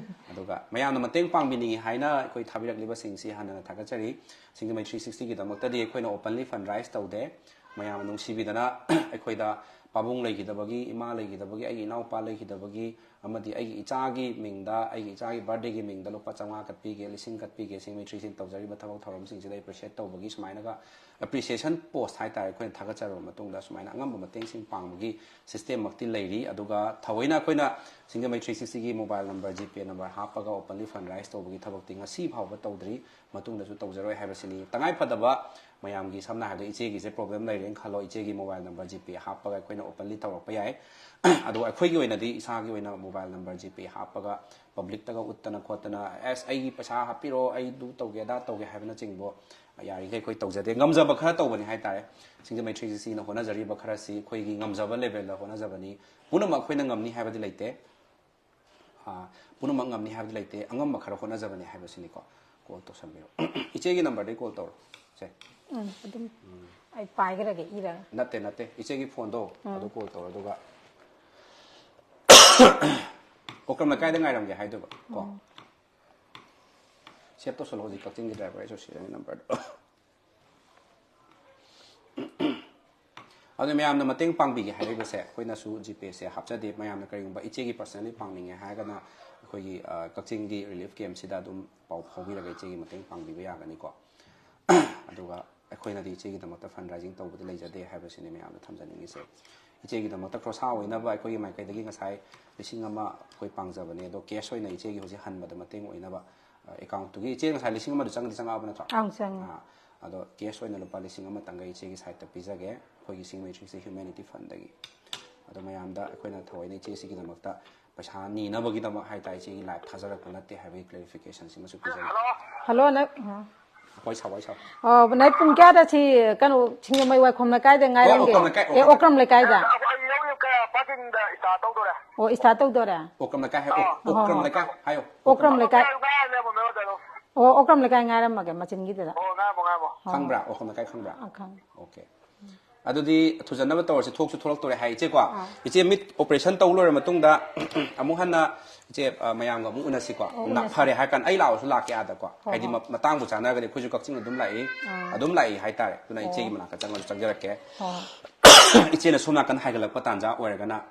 ꯑꯗꯨꯒ ꯃꯌꯥꯝꯅ ꯃꯇꯦꯡ ꯄꯥꯡꯕꯤꯅꯤꯡꯉꯤ ꯍꯥꯏꯅ ꯑꯩꯈꯣꯏ ꯊꯥꯕꯤꯔꯛꯂꯤꯕꯁꯤꯡꯁꯤ ꯍꯟꯅ ꯊꯥꯒꯠꯆꯔꯤ꯫ ꯁꯤꯡꯖꯃꯩ ꯊ꯭ꯔꯤ ꯁꯤꯛꯁꯇꯤꯒꯤꯗꯃꯛꯇꯗꯤ ꯑꯩꯈꯣꯏꯅ openly fundraise ꯇꯧꯗꯦ꯫ ꯃꯌꯥꯝꯅ ꯅꯨꯡꯁꯤꯕꯤꯗꯅ ꯑꯩꯈꯣꯏꯗ ꯄꯥꯕꯨꯡ ꯂꯩꯈꯤꯗꯕꯒꯤ, ꯏꯃꯥ ꯂꯩꯈꯤꯗꯕꯒꯤ, ꯑꯩꯒꯤ ꯏꯅꯥꯎꯄꯥ ꯂꯩꯈꯤꯗꯕꯒꯤ, ꯑꯃꯗꯤ ꯑꯩꯒꯤ ꯏꯆꯥꯒꯤ ꯃꯤꯡꯗ, ꯑꯩꯒꯤ ꯏꯆꯥꯒꯤ birthdayꯒꯤ ꯃꯤꯡꯗ ꯂꯨꯄꯥ ꯆꯥꯝꯃꯉꯥ ꯀꯠꯄꯤꯒꯦ, ꯂꯤꯁꯤꯡ ꯀꯠꯄꯤꯒꯦ, ꯁꯤꯡꯖꯃꯩ ꯊ꯭ꯔꯤ ꯁꯤꯛꯁꯇꯤꯅ ꯇꯧꯖꯔꯤꯕ ꯊꯕꯛ ꯊꯧꯔꯝꯁꯤꯡꯁꯤꯗ appreciate ꯇꯧꯕꯒꯤ ꯁꯨꯃꯥꯏꯅꯒ appreciation post ꯍꯥꯏꯇꯥꯔꯦ, ꯑꯩꯈꯣꯏꯅ ꯊꯥꯒꯠꯆꯔꯕ ꯃꯇꯨꯡꯗ ꯁꯨꯃꯥꯏꯅ ꯑꯉꯝꯕ ꯃꯇꯦꯡꯁꯤꯡ ꯄꯥꯡꯕꯒꯤ systemꯃꯛꯇꯤ ꯂꯩꯔꯤ꯫ ꯑꯗꯨꯒ ꯊꯑꯣꯏꯅ ꯑꯩꯈꯣꯏꯅ ꯁꯤꯡꯖꯃꯩ three ꯁꯤꯛꯁꯇꯤꯒꯤ mobile number, GPay number ꯍꯥꯞꯄꯒ openly fundraise ꯇꯧꯕꯒꯤ ꯊꯕꯛꯇꯤ ꯉꯁꯤ ꯐꯥꯎꯕ ꯇꯧꯗ꯭ꯔꯤ, ꯃꯇꯨꯡꯗꯁꯨ ꯇꯧꯖꯔꯣꯏ ꯍꯥꯏꯕꯁꯤꯅꯤ꯫ ꯇꯉꯥꯏ ꯐꯗꯕ ꯃꯌꯥꯝꯒꯤ, ꯁꯝꯅ ꯍꯥꯏꯔꯕꯗ ꯏꯆꯦꯒꯤꯁꯦ problem ꯂꯩꯔꯦꯅ ꯈꯜꯂꯣ, ꯏꯆꯦꯒꯤ mobile number, GPay ꯍꯥꯞꯄꯒ ꯑꯩꯈꯣꯏꯅ openly ꯇꯧꯔꯛꯄ ꯌꯥꯏ꯫ ꯑꯗꯣ ꯑꯩꯈꯣꯏꯒꯤ ꯑꯣꯏꯅꯗꯤ ꯏꯁꯥꯒꯤ ꯑꯣꯏꯅ mobile number, GPay ꯍꯥꯞꯄꯒ publicꯇꯒ ꯎꯠꯇꯅ ꯈꯣꯠꯇꯅ, "ꯑꯁ, ꯑꯩꯒꯤ ꯄꯩꯁꯥ ꯍꯥꯞꯄꯤꯔꯣ, ꯑꯩ ꯑꯗꯨ ꯇꯧꯒꯦ, ꯑꯗꯥ ꯇꯧꯒꯦ" ꯍꯥꯏꯕꯅꯆꯤꯡꯕ ꯌꯥꯔꯤꯈꯩ ꯑꯩꯈꯣꯏ ꯇꯧꯖꯗꯦ꯫ ꯉꯝꯖꯕ ꯈꯔ ꯇꯧꯕꯅꯤ ꯍꯥꯏꯇꯥꯔꯦ꯫ ꯁꯤꯡꯖꯃꯩ ꯊ꯭ꯔꯤ ꯁꯤꯛꯁꯇꯤꯅ ꯍꯣꯠꯅꯖꯔꯤꯕ ꯈꯔꯁꯤ ꯑꯩꯈꯣꯏꯒꯤ ꯉꯝꯖꯕ levelꯗ ꯍꯣꯠꯅꯖꯕꯅꯤ꯫ ꯄꯨꯝꯅꯃꯛ ꯑꯩꯈꯣꯏꯅ ꯉꯝꯅꯤ ꯍꯥꯏꯕꯗꯤ ꯂꯩꯇꯦ꯫ ꯑ, ꯄꯨꯝꯅꯃꯛ ꯉꯝꯅꯤ ꯍꯥꯏꯕꯗꯤ ꯂꯩꯇꯦ꯫ ꯑꯉꯝꯕ ꯈꯔ ꯍꯣꯠꯅꯖꯕꯅꯤ ꯍꯥꯏꯕꯁꯤꯅꯤꯀꯣ꯫ Call ꯇꯧꯁꯟꯕꯤꯔꯣ꯫ ꯏꯆꯦꯒꯤ numberꯗꯩ call ꯇꯧꯔꯣ꯫ ꯁꯦ꯫ ꯎꯝ, ꯑꯗꯨꯝ ꯑꯩ ꯄꯥꯏꯈ꯭ꯔꯒꯦ, ꯏꯔꯒ꯫ ꯅꯠꯇꯦ, ꯅꯠꯇꯦ꯫ ꯏꯆꯦꯒꯤ phoneꯗꯣ ꯑꯗꯨ call ꯇꯧꯔꯣ, ꯑꯗꯨꯒ ꯑꯣꯀ꯭ꯔꯝ ꯂꯩꯀꯥꯏꯗ ꯉꯥꯏꯔꯝꯒꯦ ꯍꯥꯏꯗꯣꯏꯕ ꯀꯣ꯫ Save ꯇꯧꯁꯜꯂꯣ ꯍꯧꯖꯤꯛ ꯀꯛꯆꯤꯡꯒꯤ driver association numberꯗꯣ꯫ ꯑꯗꯨ ꯃꯌꯥꯝꯅ ꯃꯇꯦꯡ ꯄꯥꯡꯕꯤꯒꯦ ꯍꯥꯏꯔꯤꯕꯁꯦ, ꯑꯩꯈꯣꯏꯅꯁꯨ GPayꯁꯦ ꯍꯥꯞꯆꯗꯦ꯫ ꯃꯌꯥꯝꯅ ꯀꯔꯤꯒꯨꯝꯕ ꯏꯆꯦꯒꯤ personally ꯄꯥꯡꯅꯤꯡꯉꯦ ꯍꯥꯏꯔꯒꯅ ꯑꯩꯈꯣꯏꯒꯤ, ꯑ, ꯀꯛꯆꯤꯡꯒꯤ relief campꯁꯤꯗ ꯑꯗꯨꯝ ꯄꯥꯎ ꯐꯥꯎꯕꯤꯔꯒ ꯏꯆꯦꯒꯤ ꯃꯇꯦꯡ ꯄꯥꯡꯕꯤꯕ ꯌꯥꯒꯅꯤꯀꯣ꯫ ꯑꯗꯨꯒ ꯑꯩꯈꯣꯏꯅꯗꯤ ꯏꯆꯦꯒꯤꯗꯃꯛꯇ fundraising ꯇꯧꯕꯗꯤ ꯂꯩꯖꯗꯦ ꯍꯥꯏꯕꯁꯤꯅꯤ ꯃꯌꯥꯝꯗ ꯊꯝꯖꯅꯤꯡꯉꯤꯁꯦ꯫ ꯏꯆꯦꯒꯤꯗꯃꯛꯇ ꯈꯣꯔꯁꯥ ꯑꯣꯏꯅꯕ ꯑꯩꯈꯣꯏꯒꯤ ꯃꯥꯏꯀꯩꯗꯒꯤ ꯉꯁꯥꯏ ꯂꯤꯁꯤꯡ ꯑꯃ ꯑꯩꯈꯣꯏ ꯄꯥꯡꯖꯕꯅꯦ, ꯑꯗꯣ cash ꯑꯣꯏꯅ ꯏꯆꯦꯒꯤ ꯍꯧꯖꯤꯛ ꯍꯟꯕꯗ ꯃꯇꯦꯡ ꯑꯣꯏꯅꯕ, ꯑ, accountꯇꯨꯒꯤ, ꯏꯆꯦ ꯉꯁꯥꯏ ꯂꯤꯁꯤꯡ ꯑꯃꯗꯨ ꯆꯪꯗꯤ ꯆꯪꯉꯛꯑꯕ ꯅꯠꯇ꯭ꯔꯣ? ꯑꯪ, ꯆꯪꯉꯦ꯫ ꯑꯥ, ꯑꯗꯣ ꯀꯦꯁ ꯑꯣꯏꯅ ꯂꯨꯄꯥ ꯂꯤꯁꯤꯡ ꯑꯃꯇꯪꯒ ꯏꯆꯦꯒꯤ ꯁꯥꯏꯠꯇ ꯄꯤꯖꯒꯦ, ꯑꯩꯈꯣꯏꯒꯤ ꯁꯤꯡꯃꯩ ꯊ꯭ꯔꯤꯁꯤ ꯍ꯭ꯌꯨꯃꯦꯅꯤꯇꯤ ꯐꯟꯗꯒꯤ꯫ ꯑꯗꯣ ꯃꯌꯥꯝꯗ ꯑꯩꯈꯣꯏꯅ ꯊꯑꯣꯏꯅ ꯏꯆꯦꯁꯤꯒꯤꯗꯃꯛꯇ ꯄꯩꯁꯥ ꯅꯤꯅꯕꯒꯤꯗꯃꯛ ꯍꯥꯏꯇꯥꯔꯦ, ꯏꯆꯦꯒꯤ ꯂꯥꯏꯐ ꯊꯥꯖꯔꯛꯄ ꯅꯠꯇꯦ ꯍꯥꯏꯕꯒꯤ ꯀ꯭ꯂꯦꯔꯤꯐꯤꯀꯦꯁꯟꯁꯤꯃꯁꯨ ꯄꯤꯖꯒꯦ꯫ ꯍꯜꯂꯣ, ꯅꯪ ꯋꯥꯔꯤ ꯁꯥꯎ, ꯋꯥꯔꯤ ꯁꯥꯎ꯫ ꯑꯣ, ꯅꯥꯏ ꯄꯨꯡ ꯀꯌꯥꯗ ꯁꯤ ꯀꯩꯅꯣ ꯁꯤꯡꯖꯃꯩ ꯋꯥꯏꯈꯣꯝ ꯂꯩꯀꯥꯏꯗ ꯉꯥꯏꯔꯝꯒꯦ? ꯑꯣꯀ꯭ꯔꯝ ꯂꯩꯀꯥꯏ, ꯑꯦ, ꯑꯣꯀ꯭ꯔꯝ ꯂꯩꯀꯥꯏꯗ꯫ ꯑꯩ ꯌꯧꯔꯦ, ꯄꯥꯔꯀꯤꯡꯗ ꯏꯁꯇꯥꯔꯠ ꯇꯧꯗꯣꯔꯦ꯫ ꯑꯣ, ꯏꯁꯇꯥꯔꯠ ꯇꯧꯗꯣꯔꯦ꯫ ꯑꯣꯀ꯭ꯔꯝ ꯂꯩꯀꯥꯏ ꯍꯥꯏꯌꯣ, ꯑꯣ, ꯑꯣꯀ꯭ꯔꯝ ꯑꯣ꯫ ꯂꯩꯀꯥꯏ ꯍꯥꯏꯌꯣ꯫ ꯑꯣꯀ꯭ꯔꯝ ꯂꯩꯀꯥꯏ꯫ ꯉꯥꯏꯔꯝꯃꯣ, ꯃꯦꯝ ꯑꯣꯖꯥꯗꯣ꯫ ꯑꯣ, ꯑꯣꯀ꯭ꯔꯝ ꯂꯩꯀꯥꯏ ꯉꯥꯏꯔꯝꯃꯒꯦ ꯃꯆꯤꯟꯒꯤꯗꯨꯗ꯫ ꯑꯣ, ꯉꯥꯏꯔꯝꯃꯣ, ꯉꯥꯏꯔꯝꯃꯣ꯫ ꯍꯣꯏ, ꯈꯪꯕ꯭ꯔꯥ ꯍꯣꯏ꯫ ꯑꯣꯀ꯭ꯔꯝ ꯂꯩꯀꯥꯏ ꯈꯪꯕ꯭ꯔꯥ? ꯑꯥ, ꯈꯪꯉꯦ꯫ ꯑꯣꯀꯦ꯫ ꯑꯗꯨꯗꯤ ꯊꯨꯖꯟꯅꯕ ꯇꯧꯔꯁꯤ, ꯊꯣꯛꯁꯨ ꯊꯣꯛꯂꯛꯇꯣꯔꯦ ꯍꯥꯏ ꯏꯆꯦꯀꯣ꯫ ꯏꯆꯦ, ꯃꯤꯠ ꯑꯣꯄꯔꯦꯁꯟ ꯇꯧ ꯂꯣꯏꯔ ꯃꯇꯨꯡꯗ ꯑꯃꯨꯛ ꯍꯟꯅ ꯏꯆꯦ, ꯑ, ꯃꯌꯥꯝꯒ ꯑꯃꯨꯛ ꯎꯅꯁꯤꯀꯣ꯫ ꯑꯣ, ꯅ-, ꯎꯅꯁꯤ꯫ ꯐꯔꯦ ꯍꯥꯏꯔ ꯀꯥꯟꯗ ꯑꯩ ꯂꯥꯛꯑꯁꯨ ꯂꯥꯛꯀꯦ ꯑꯥꯗꯀꯣ꯫ ꯍꯣꯏ, ꯍꯥꯏꯗꯤ ꯍꯣꯏ꯫ ꯃ-, ꯃꯇꯥꯡꯕꯨ ꯆꯥꯅꯔꯒꯗꯤ ꯑꯩꯈꯣꯏꯁꯨ ꯀꯛꯆꯤꯡ ꯑꯗꯨꯝ ꯂꯥꯛꯏ꯫ ꯑꯥ꯫ ꯑꯗꯨꯝ ꯂꯥꯛꯏ ꯍꯥꯏꯇꯥꯔꯦ꯫ ꯑꯗꯨꯅ ꯑꯣ꯫ ꯏꯆꯦꯒꯤ ꯃꯅꯥꯛꯇ ꯆꯪꯉꯁꯨ ꯆꯪꯖꯔꯛꯀꯦ꯫ ꯍꯣꯏ꯫ ꯏꯆꯦꯅ ꯁꯣꯝ ꯅꯥꯀꯟ ꯍꯥꯏꯒꯠꯂꯛꯄ ꯇꯥꯟꯖꯥ ꯑꯣꯏꯔꯒꯅ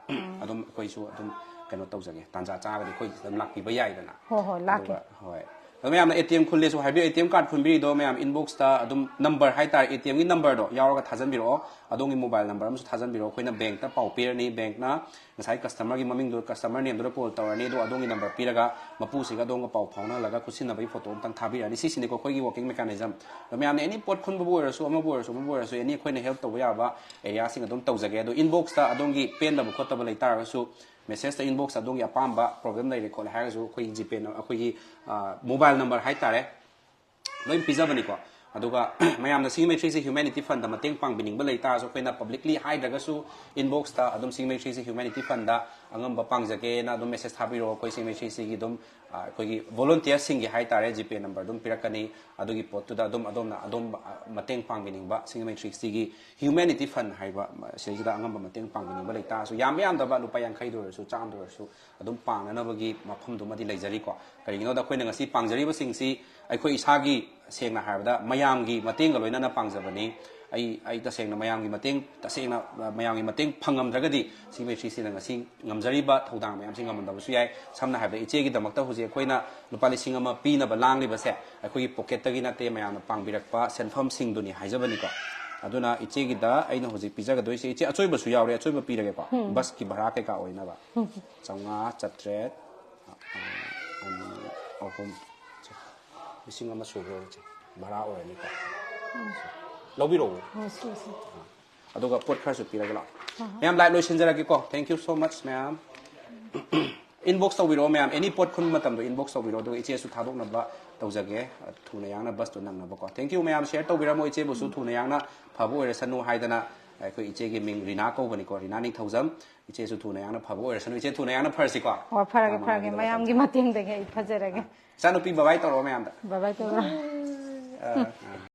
ꯑꯗꯨꯝ ꯑꯩꯈꯣꯏꯁꯨ ꯑꯗꯨꯝ ꯀꯩꯅꯣ ꯇꯧꯖꯒꯦ, ꯇꯥꯟꯖꯥ ꯆꯥꯔꯒꯗꯤ ꯑꯩꯈꯣꯏ ꯑꯗꯨꯝ ꯂꯥꯛꯄꯤꯕ ꯌꯥꯏꯗꯅ꯫ ꯍꯣꯏ, ꯍꯣꯏ, ꯂꯥꯛꯀꯦ꯫ ꯑꯗꯨꯒ, ꯍꯣꯏ꯫ ꯑꯗꯣ ꯃꯌꯥꯝꯅ ꯑꯦ ꯇꯤ ꯑꯦꯝ ꯈꯨꯜꯂꯦꯁꯨ ꯍꯥꯏꯕꯤꯌꯨ, ꯑꯦ ꯇꯤ ꯑꯦꯝ ꯀꯥꯔꯗ ꯈꯨꯟꯕꯤꯔꯤꯗꯣ ꯃꯌꯥꯝ ꯏꯟꯕꯣꯛꯁꯇ ꯑꯗꯨꯝ ꯅꯝꯕꯔ ꯍꯥꯏꯇꯥꯔꯦ, ꯑꯦ ꯇꯤ ꯑꯦꯝꯒꯤ ꯅꯝꯕꯔꯗꯣ ꯌꯥꯎꯔꯒ ꯊꯥꯖꯟꯕꯤꯔꯛꯑꯣ꯫ ꯑꯗꯣꯝꯒꯤ ꯃꯣꯕꯥꯏꯜ ꯅꯝꯕꯔ ꯑꯃꯁꯨ ꯊꯥꯖꯟꯕꯤꯔꯛꯑꯣ, ꯑꯩꯈꯣꯏꯅ ꯕꯦꯡꯛꯇ ꯄꯥꯎ ꯄꯤꯔꯅꯤ, ꯕꯦꯡꯛꯅ ꯉꯁꯥꯏ ꯀꯁꯇꯃꯔꯒꯤ ꯃꯃꯤꯡꯗꯣ, ꯀꯁꯇꯃꯔ ꯅꯦꯝꯗꯨꯗ ꯀꯣꯜ ꯇꯧꯔꯅꯤ, ꯑꯗꯣ ꯑꯗꯣꯝꯒꯤ ꯅꯝꯕꯔ ꯄꯤꯔꯒ ꯃꯄꯨꯁꯤꯒ ꯑꯗꯣꯝꯒ ꯄꯥꯎ ꯐꯥꯎꯅꯍꯜꯂꯒ ꯈꯨꯠꯁꯤꯟꯅꯕꯒꯤ ꯐꯣꯇꯣ ꯑꯃꯇꯪ ꯊꯥꯕꯤꯔꯛꯑꯅꯤ꯫ ꯁꯤꯁꯤꯅꯤꯀꯣ ꯑꯩꯈꯣꯏꯒꯤ ꯋꯥꯔꯀꯤꯡ ꯃꯦꯀꯥꯅꯤꯖꯝ꯫ ꯑꯗꯣ ꯃꯌꯥꯝꯅ ꯑꯦꯅꯤ ꯄꯣꯠ ꯈꯨꯟꯕꯕꯨ ꯑꯣꯏꯔꯁꯨ, ꯑꯃꯕꯨ ꯑꯣꯏꯔꯁꯨ, ꯑꯃꯕꯨ ꯑꯣꯏꯔꯁꯨ, ꯑꯦꯅꯤ ꯑꯩꯈꯣꯏꯅ ꯍꯦꯜꯞ ꯇꯧꯕ ꯌꯥꯕ ꯑꯦꯔꯤꯌꯥꯁꯤꯡ ꯑꯗꯨꯝ ꯇꯧꯖꯒꯦ꯫ ꯑꯗꯣ ꯏꯟꯕꯣꯛꯁꯇ ꯑꯗꯣꯝꯒꯤ ꯄꯦꯟꯗꯕ ꯈꯣꯠꯇꯕ ꯂꯩꯇꯥꯔꯒꯁꯨ ꯃꯦꯁꯦꯖꯇ ꯏꯟꯕꯣꯛꯁ ꯑꯗꯣꯝꯒꯤ ꯑꯄꯥꯝꯕ ꯄ꯭ꯔꯣꯕ꯭ꯂꯦꯝ ꯂꯩꯔꯦ ꯈꯣꯠꯂꯦ ꯍꯥꯏꯔꯒꯁꯨ ꯑꯩꯈꯣꯏꯒꯤ ꯖꯤꯄꯦ ꯅ-, ꯑꯩꯈꯣꯏꯒꯤ, ꯑ, ꯃꯣꯕꯥꯏꯜ ꯅꯝꯕꯔ ꯍꯥꯏꯇꯥꯔꯦ, ꯂꯣꯏ ꯄꯤꯖꯕꯅꯤꯀꯣ꯫ ꯑꯗꯨꯒ ꯃꯌꯥꯝꯅ ꯁꯤꯡꯃꯩ ꯊ꯭ꯔꯤꯁꯤ ꯍ꯭ꯌꯨꯃꯦꯅꯤꯇꯤ ꯐꯟꯗ ꯃꯇꯦꯡ ꯄꯥꯡꯕꯤꯅꯤꯡꯕ ꯂꯩꯇꯥꯔꯁꯨ ꯑꯩꯈꯣꯏꯅ ꯄꯕ꯭ꯂꯤꯛꯂꯤ ꯍꯥꯏꯗ꯭ꯔꯒꯁꯨ ꯏꯟꯕꯣꯛꯁꯇ ꯑꯗꯨꯝ ꯁꯤꯡꯃꯩ ꯊ꯭ꯔꯤꯁꯤ ꯍ꯭ꯌꯨꯃꯦꯅꯤꯇꯤ ꯐꯟꯗ ꯑꯉꯝꯕ ꯄꯥꯡꯖꯒꯦꯅ ꯑꯗꯨꯝ ꯃꯦꯁꯦꯖ ꯊꯥꯕꯤꯔꯛꯑꯣ꯫ ꯑꯩꯈꯣꯏ ꯁꯤꯡꯃꯩ ꯊ꯭ꯔꯤꯁꯤꯒꯤ ꯑꯗꯨꯝ, ꯑ, ꯑꯩꯈꯣꯏꯒꯤ ꯚꯣꯂꯨꯟꯇꯤꯌꯔꯁꯤꯡꯒꯤ ꯍꯥꯏꯇꯥꯔꯦ, ꯖꯤꯄꯦ ꯅꯝꯕꯔ ꯑꯗꯨꯝ ꯄꯤꯔꯛꯀꯅꯤ꯫ ꯑꯗꯨꯒꯤ ꯄꯣꯠꯇꯨꯗ ꯑꯗꯨꯝ ꯑꯗꯣꯝꯅ ꯑꯗꯣꯝ, ꯑ, ꯃꯇꯦꯡ ꯄꯥꯡꯕꯤꯅꯤꯡꯕ ꯁꯤꯡꯃꯩ ꯊ꯭ꯔꯤꯁꯤꯒꯤ ꯍ꯭ꯌꯨꯃꯦꯅꯤꯇꯤ ꯐꯟ ꯍꯥꯏꯕ ꯃ-, ꯁꯤꯗꯩꯁꯤꯗ ꯑꯉꯝꯕ ꯃꯇꯦꯡ ꯄꯥꯡꯕꯤꯅꯤꯡꯕ ꯂꯩꯇꯥꯔꯁꯨ, ꯌꯥꯝꯕ ꯌꯥꯝꯗꯕ ꯂꯨꯄꯥ ꯌꯥꯡꯈꯩꯗ ꯑꯣꯏꯔꯁꯨ, ꯆꯥꯝꯃꯗ ꯑꯣꯏꯔꯁꯨ ꯑꯗꯨꯝ ꯄꯥꯡꯅꯅꯕꯒꯤ ꯃꯐꯝꯗꯨꯃꯗꯤ ꯂꯩꯖꯔꯤꯀꯣ꯫ ꯀꯔꯤꯒꯤꯅꯣꯗ ꯑꯩꯈꯣꯏꯅ ꯉꯁꯤ ꯄꯥꯡꯖꯔꯤꯕꯁꯤꯡꯁꯤ ꯑꯩꯈꯣꯏ ꯏꯁꯥꯒꯤ, ꯁꯦꯡꯅ ꯍꯥꯏꯔꯕꯗ ꯃꯌꯥꯝꯒꯤ ꯃꯇꯦꯡꯒ ꯂꯣꯏꯅꯅ ꯄꯥꯡꯖꯕꯅꯤ꯫ ꯑꯩ, ꯑꯩ ꯇꯁꯦꯡꯅ ꯃꯌꯥꯝꯒꯤ ꯃꯇꯦꯡ, ꯇꯁꯦꯡꯅ, ꯑ, ꯃꯌꯥꯝꯒꯤ ꯃꯇꯦꯡ ꯐꯪꯉꯝꯗ꯭ꯔꯒꯗꯤ ꯁꯤꯡꯃꯩ ꯊ꯭ꯔꯤꯁꯤꯅ ꯉꯁꯤ ꯉꯝꯖꯔꯤꯕ ꯊꯧꯗꯥꯡ ꯃꯌꯥꯝꯁꯤ ꯉꯝꯃꯝꯗꯕꯁꯨ ꯌꯥꯏ꯫ ꯁꯝꯅ ꯍꯥꯏꯔꯕꯗ ꯏꯆꯦꯒꯤꯗꯃꯛꯇ ꯍꯧꯖꯤꯛ ꯑꯩꯈꯣꯏꯅ ꯂꯨꯄꯥ ꯂꯤꯁꯤꯡ ꯑꯃ ꯄꯤꯅꯕ ꯂꯥꯡꯂꯤꯕꯁꯦ ꯑꯩꯈꯣꯏꯒꯤ ꯄꯣꯀꯦꯠꯇꯒꯤ ꯅꯠꯇꯦ, ꯃꯌꯥꯝꯅ ꯄꯥꯡꯕꯤꯔꯛꯄ ꯁꯦꯟꯐꯝꯁꯤꯡꯗꯨꯅꯤ ꯍꯥꯏꯖꯕꯅꯤꯀꯣ꯫ ꯑꯗꯨꯅ ꯏꯆꯦꯒꯤꯗ ꯑꯩꯅ ꯍꯧꯖꯤꯛ ꯄꯤꯖꯒꯗꯣꯏꯁꯦ, ꯏꯆꯦ ꯑꯆꯣꯏꯕꯁꯨ ꯌꯥꯎꯔꯦ, ꯑꯆꯣꯏꯕ ꯄꯤꯔꯒꯦꯀꯣ, ꯕꯁꯀꯤ ꯚꯔꯥ ꯀꯩꯀꯥ ꯑꯣꯏꯅꯕ꯫ ꯆꯥꯝꯃꯉꯥ, ꯆꯥꯇ꯭ꯔꯦꯠ, ꯑ, ꯑꯅꯤ, ꯑꯍꯨꯝ, ꯂꯤꯁꯤꯡ ꯑꯃ ꯁꯨꯈ꯭ꯔꯦ ꯏꯆꯦ, ꯚꯔꯥ ꯑꯣꯏꯔꯅꯤꯀꯣ꯫ ꯂꯧꯕꯤꯔꯛꯑꯣ꯫ ꯑꯗꯨꯒ ꯄꯣꯠ ꯈꯔꯁꯨ ꯄꯤꯔꯒ ꯂꯥꯛꯑꯣ꯫ ꯃꯌꯥꯝ, live ꯂꯣꯏꯁꯤꯟꯖꯔꯒꯦꯀꯣ꯫ Thank you so much, ꯃꯌꯥꯝ꯫ Inbox ꯇꯧꯕꯤꯔꯛꯑꯣ, ꯃꯌꯥꯝ꯫ Any ꯄꯣꯠ ꯈꯨꯟꯕ ꯃꯇꯝꯗꯣ inbox ꯇꯧꯕꯤꯔꯛꯑꯣ, ꯑꯗꯨꯒ ꯏꯆꯦꯁꯨ ꯊꯥꯗꯣꯛꯅꯕ ꯇꯧꯖꯒꯦ, ꯊꯨꯅ ꯌꯥꯡꯅ busꯇꯣ ꯅꯪꯅꯕꯀꯣ꯫ Thank you, ꯃꯌꯥꯝ꯫ Share ꯇꯧꯕꯤꯔꯝꯃꯣ, ꯏꯆꯦꯕꯨꯁꯨ ꯊꯨꯅ ꯌꯥꯡꯅ ꯐꯕ ꯑꯣꯏꯔꯁꯅꯨ ꯍꯥꯏꯗꯅ꯫ ꯑꯩꯈꯣꯏ ꯏꯆꯦꯒꯤ ꯃꯤꯡ ꯔꯤꯅꯥ ꯀꯧꯕꯅꯤꯀꯣ, ꯔꯤꯅꯥ ꯅꯤꯡꯊꯧꯖꯝ꯫ ꯏꯆꯦꯁꯨ ꯊꯨꯅ ꯌꯥꯡꯅ ꯐꯕ ꯑꯣꯏꯔꯁꯅꯨ꯫ ꯏꯆꯦ, ꯊꯨꯅ ꯌꯥꯡꯅ ꯐꯔꯁꯤꯀꯣ꯫ ꯑꯣ, ꯐꯔꯒꯦ, ꯃꯥ ꯐꯔꯒꯦ꯫ ꯃꯥꯒꯤꯗꯃꯛꯇ ꯃꯌꯥꯝꯒꯤ ꯃꯇꯦꯡꯗꯒꯤ ꯑꯩ ꯐꯖꯔꯒꯦ꯫ ꯏꯆꯥꯅꯨꯄꯤ, bye bye ꯇꯧꯔꯛꯑꯣ ꯃꯌꯥꯝꯗ꯫ Bye bye ꯇꯧꯔꯣ꯫ ꯑ, ꯑ꯫